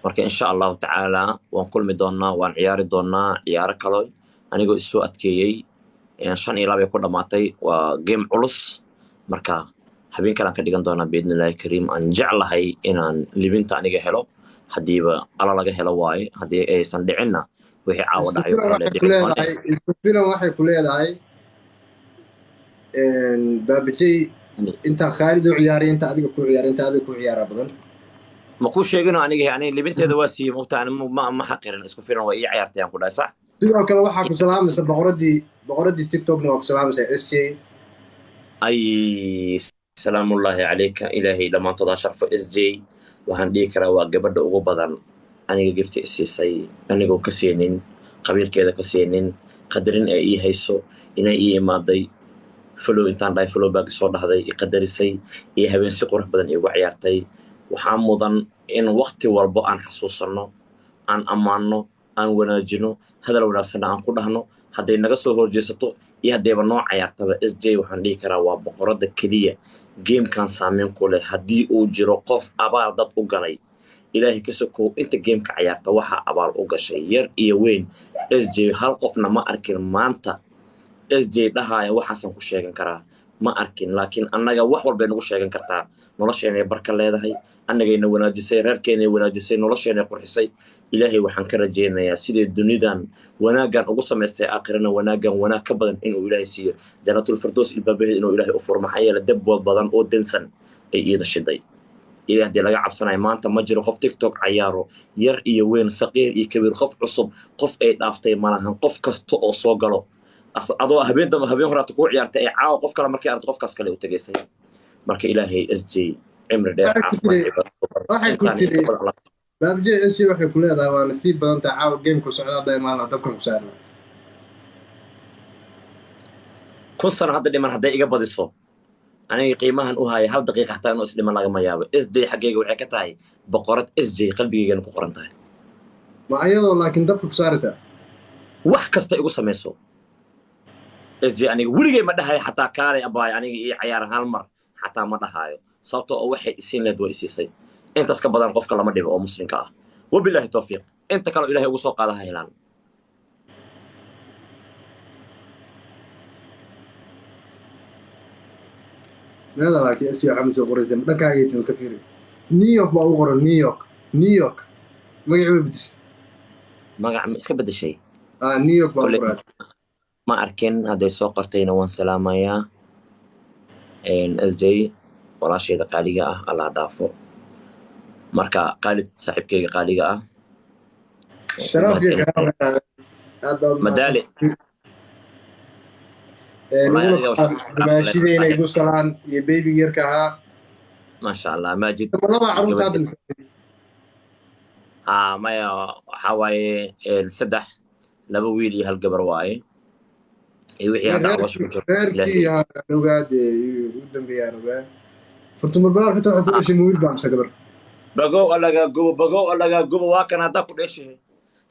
Marka insha Allahu tacaala waan kulmi doonaa, waan ciyaari doonaa ciyaaro kalo. Anigoo isoo adkeeyey 5-2 ay ku dhammaatay. Waa game culus. Marka habeen kale aan ka dhigan doonaa biidnillahi kariim. Aan jeclahay inaan libinta aniga helo, haddiiba alla laga helo waaye. Haddii aysan dhicinna, wixii caawa Isku dhacayo filan kale waxay ku dhici doone. leedahay, isku filan waxay ku leedahay Baabajey, intaan Khaalid u ciyaaray, inta adiga ku ciyaaray, inta adiga ku ciyaaraa badan. Ma kuu sheegino aniga libinteeda waa siiyey mogta. Ani ma xaqirin. Isku filan waa ii ciyaartay aan ku dhahay, sax. Sidoo kale waxaa ku salaamaysa boqoradii TikTokna waa ku salaamaysa, SJ. Ay, salaamullaahi calayka. Ilaahay dhammaantood ha sharfo. SJ waxaan dhihi karaa waa gabadha ugu badan aniga gifti isiisay, anigoo ka siinin qabiilkeeda, ka siinin qadarin ee ii hayso, inay ii imaaday, follow intaan dhahay follow back soo dhahday, i qadarisay iyo habeen si qurux badan iigu ciyaartay. Waxaa mudan in waqti walbo aan xasuusanno, aan ammaanno, aan wanaajino, hadal wanaagsanna aan ku dhahno, hadday naga soo horjeesato iyo haddayba noo cayaartaba. SJ waxaan dhihi karaa waa boqoradda keliya gamekan saameyn ku leh. Haddii uu jiro qof abaal dad u galay Ilaahay ka sokow, inta gameka cayaarta waxaa abaal u gashay yar iyo weyn SJ. Hal qofna ma arkin maanta SJ dhahaaya waxaasan ku sheegan karaa, ma arkin. Laakiin annaga wax walbay nagu sheegan kartaa. Nolosheenay barka leedahay, annagayna wanaajisay, reerkeenay wanaajisay, nolosheenay qurxisay. Ilaahay waxaan ka rajaynayaa sidai dunidan wanaaggan ugu samaystay, aakhirana wanaaggan wanaag ka badan inuu Ilaahay siiyo, Jannatul Firdows ilbaabaheed inuu Ilaahay u furo. Maxaa yeele, dab badan oo dansan ay iyada shiday. Ilaah haddii laga cabsanayo, maanta ma jiro qof TikTok cayaaro, yar iyo weyn, saqiir iyo kabiir, qof cusub, qof ay dhaaftay malahan. Qof kasta oo soo galo, adoo habeen dambe, habeen horaata kuu ciyaartay, ee caawa qof kale markay aragto, qofkaas kale u tegaysay. Marka Ilaahay SJ cimri dheer, caafimaad. Waxay ku tiri Baabje, SJ waxay ku leedahay waa nasiib badan tahay, caawa gameku socda hadda imaan dabkan ku saarna. 1000 sano hadda dhiman hadday iga badiso, aniga qiimahan u haya hal daqiiqa xataa inuu isdhiman lagama yaabo. SJ xaggayga waxay ka tahay boqorad, SJ qalbigeygana ku qoran tahay. Ma ayadoo laakiin dabka ku saaraysaa? Wax kasta igu samayso SJ, aniga weligay ma dhahayo xataa kaalay abaay aniga ii cayaar hal mar xataa ma dhahaayo, sababtoo oo waxay isiin leed way isiisay. Intaas ka badan qofka lama dhibo oo muslimka ah. Wabilaahi tawfiiq. Inta kaleo Ilahay ugu soo qaada ha helaan. Meeda laakiin SJ waxaa ma soo qoraysa dhankaagay timi, ka fiiri. New York baa ugu qoran, New York, New York magacii way bedeshay. Magac ma iska bedeshay? Ah, New York baa ugu qoran. Ma arkin. Hadday soo qortayna waan salaamayaa SJ, walaashayda qaaliga ah. Allah dhaafo. Marka Qaalid, saaxiibkayga qaaliga ah. Sharaf iyo karaama, aad baad. Madaali. Maashideyna igu salaan iyo babyga yarka ahaa. Maasha Allah, Maajid. Laba carruurta hadda? Ha, maya, waxaa waaye saddex, laba wiil iyo hal gabar waaye, iyo wixii hadda caloosha ku jiro. Reerkii ogaade ugu dambeeyaan ogaa. Furtumalbalaar xita waxay ku dhashay, ma wiil baa mise gabar? Bagow alagaa gubo, bagow alagaa gubo. Waa kan haddaa ku dhashay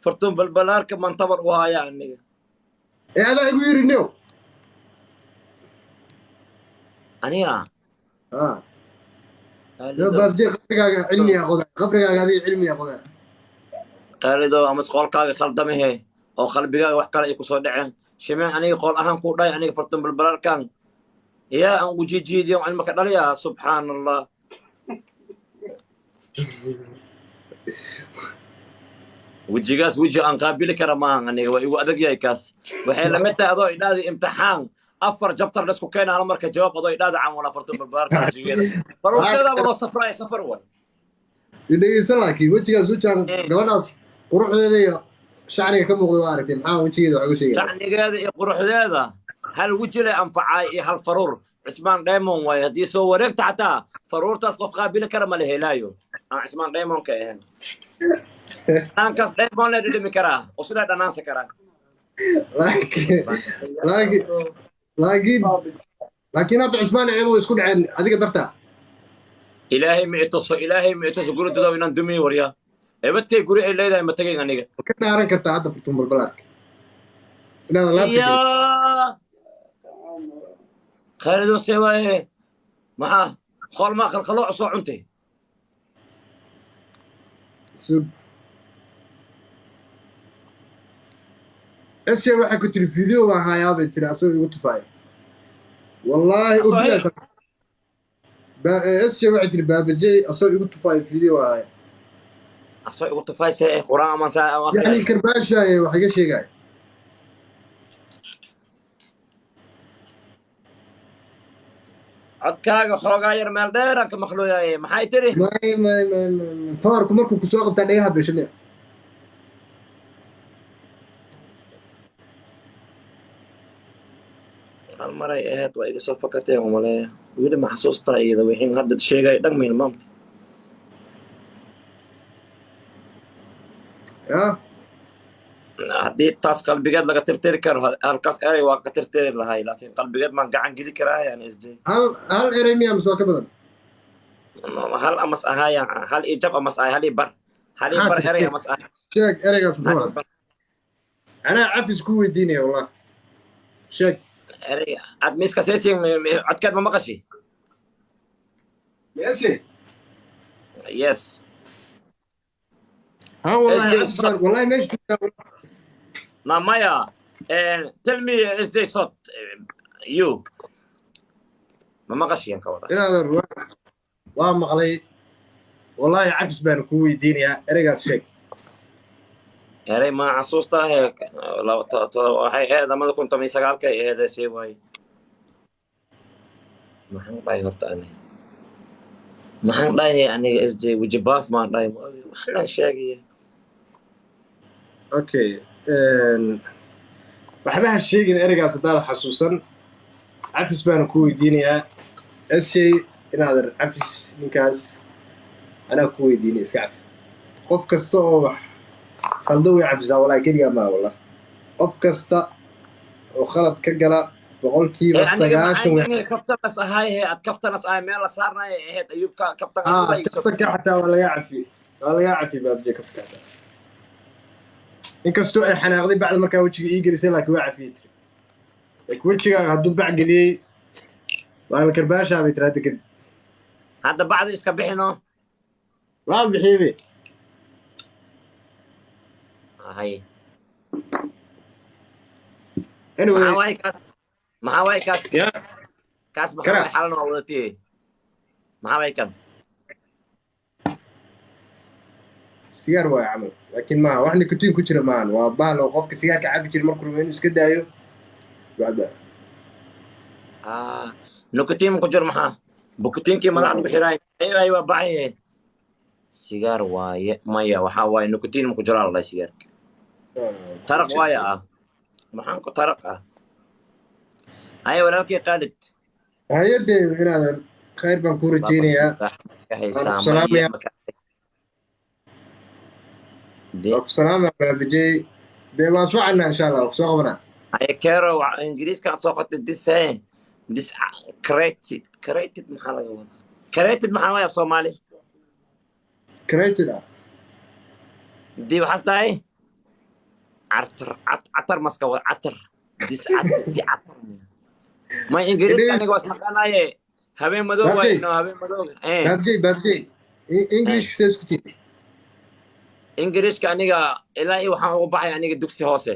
Fartuun Balbalaarka mantabar u haya aniga. Ee adaa igu yiri nio. Aniga? Ah, Baabje, qabrigaaga cilmiga qoda, qabrigaaga adiga cilmiga qoda. Qaalido, ama qoolkaaga khaldamahe oo qalbigaaga wax kale ay kusoo dhaceen. Shimeen aniga qool ahaan kuu dhahay, aniga Fartuun Balbalaarkan yaa aan ugu jiijiidiyo cilmaka dhaliya. Subxaan Allah, wejigaas weji aan qaabili kara maahan. Aniga waa igu adag yahay kaas. Waxay lamid tahay adoo idhaadi imtixaan afar chapter laisku keena hal marka jawaab, adoo idhaadi camal. Fartuun Balbalaarka wejigeeda faruurteedaaba loo safraaya, safar way. Dhegeysa, laakiin wejigaas wejaan gabadhaas quruxdeeda iyo shacniga ka muuqda waa aragtay. Maxaa wejigeeda wax ugu sheegaya? Shacnigeeda iyo quruxdeeda hal weji le anfacaay iyo hal faruur. Cismaan Diamond waaye. Haddii soo wareegta xataa faruurtaas qof qaabili kara ma la helaayo aan Cismaan Diamond ka ahayn. Dhanaankaas Diamond le dhidhimi karaa oo sidaa dhanaansi karaa. Laakiin hadda Cismaan iyadu way isku dhaceen adiga dartaa. Ilaahay ma ituso, Ilaahay ma ituso guri dadow inaan dumiyo. Waryaa, ebadkay guri ay leedahay ma tegayn aniga. Ma ka dhaaran kartaa hadda Furtuun Balbalaarka inaadan laabta gelin? Yaa Khaalido, see waaye? Maxaa xoolmaa khalkhalooc soo cuntay? Sug, SJ waxay ku tiri video baan hayaa bay tiri, asagoo igu tufaaya wallaahi. Asoo SJ waxay tiri Baabajey asagoo igu tufaaya video baan hayaa. Asoo igu tufayse Quraan ama saa ama? Yani karbaashaaye wax iga sheegaya. Codkaaga xoogaa yar meel dheeraan ka maqlooyaaye. Maxay tiri? May may may may, faarku markuu kusoo qabtaa dhagaha beshamia. Hal maray ahayd, waa iga soo fakatay umaleeya. Weli ma xasuustaa iyada wixii hadda sheegay dhan mayna maamta. Ya. Haddii taas qalbigeed laga tirtiri karo, halkaas erey waa ka tirtiri lahay, laakiin qalbigeed maan gacan geli karaa yani SJ. Hal erey miyaa mise waa ka badan? Hal amas ahaaya, hal iyo jab amas ahay, hal iyo bar, hal iyo bar erey amas ahay. Sheeg ereygaas Hal muxuu iyo ahaa? bar. Anaa cafis ku weydiinaya wallah, sheeg. Erey aad miiska seesin, codkeed ma maqashi? Meeshe? Yes. Ha, wallahi SJ cafis baan, wallahi meesha joogtaa. Na maya, tell me, SJ Sot, you ma maqashiyan ka wada? Inaadan waa maqlay. Wallahi cafis baan kuu weydiinayaa. Ereygaas sheeg. Erey ma xasuustaa? Waxay ahayd 2019-ka ay ahayd. See waaye? Maxaan dhahay horta ani? Maxaan dhahay aniga? SJ weji baaf maan dhahay? Waxaan sheegaya. Okay, waxba ha sheegin ereygaas haddaad xasuusan. Cafis baana ku weydiinayaa, SJ. Inaadan cafis ninkaas anaa ku weydiinay, iska cafi. Qof kasta oo wax khaldo way cafisaa. Wallahi keligaa maa, wallah, qof kasta oo khalad ka gala 90% way. Aniga kaftanas ahay he, ad kaftanas ahay, meel la saarnaya ahayd Ayuubka kaftan. Ah, kaftanka xataa waa lagaa cafi, waa lagaa cafi, baabje. Kaftanka xataa, inkastoo ay xanaaqday bacda markaa wejiga ii gelisay, laakiin waa cafiyey tiri. Laakiin wejigaaga hadduu bac geliyey, waa la karbaashaa bay tiri hadda kadib. Hadda bacda iska bixino. Waa bixiyey. Ahay. Anyway. Maxaa waay kaas? Maxaa waay kaas? Ya. Kaas maxaa Kara. waay? Xalan waa wadatee, maxaa waay kan? Sigaar waay camal, laakiin maaha wax nikotiin ku jira maahan. Waa bahal oo qofka sigaarka cabi jira markuu rabo inuu iska daayo bacba. Ah, nikotiin ku jiro. Maxaa bukotiinkii madaxda ku xiraay? Ay, waa baxay. Sigaar waaye? Maya, waxaa waaye nikotiin ma ku jiraa la dhahay sigaarka. Taraq waaye. Ah, maxaan ku taraq ah? Haya, walaalkii Qaalid. Hay-adee, inaadan khayr baan kuu rajeynayaa. Ka haysaa. Waan ku salaamayaa. Maya. Waa ku salaamaya, baabijey. Dee waan soo cannaa, insha Allah, waa ku soo qabanaa. Haya, kero ingiriiska aad soo qotay. This this created, created maxaa laga wadaa? Created maxaa waaya af Soomaali? Created ah. Dii waxaas dhahay catar, catar maska wada catar, this di catar. May, ingiriiska aniga waa isnaqaanaaye. Habeen madow waay. No, habeen madow. Baabjey, baabjey, Englishka see isku tihi? Ingiriiska aniga ilaa iyo waxaan ugu baxay aniga dugsi hoose.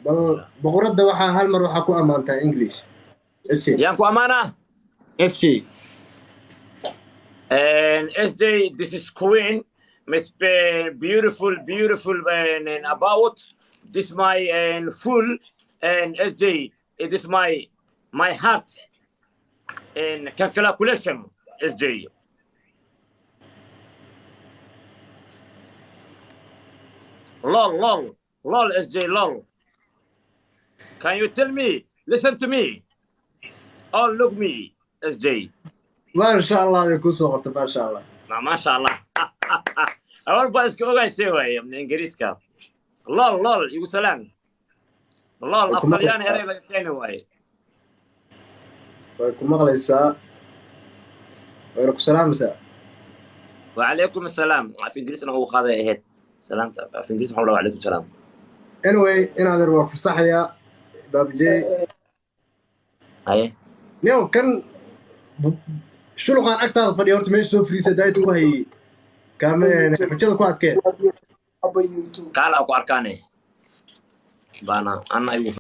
Bal boqoradda waxaa hal mar waxaa ku ammaantaa English, SJ. Yaan ku ammaanaa? SJ. And SJ, this is Queen, Miss beautiful, beautiful, and about this my and full, and SJ, it is my heart and calculation, SJ. Lol, lol, lol, SJ, lol. Can you tell me? Listen to me. Oh, look me, SJ. Maasha Allah bay kuu soo qortay, maasha Allah. Maasha Allah. Awal baa iska ogaysay waaye ingiriiska. Lol, lol, igu salaan. Lol, Way af ku Talyaani maqlaysaa. Erey laga keeni waaye. Way ku maqlaysaa, wayna ku salaamaysaa. Wacalaykum assalaam. Af ingiriisna ugu qaaday ahayd salaamta. Af ingiriis maxaa la dhahaa wacalaykum salaam? Anyway, inaadan waa ku saxayaa, baabjey. Haye. New kan shuluqaan agtaada fadhiya horta meesha soo fariisa daayit ugu hayay kaame xujada ku adkeen. Aba YouTube. Kaala ku arkaane baana anna igu.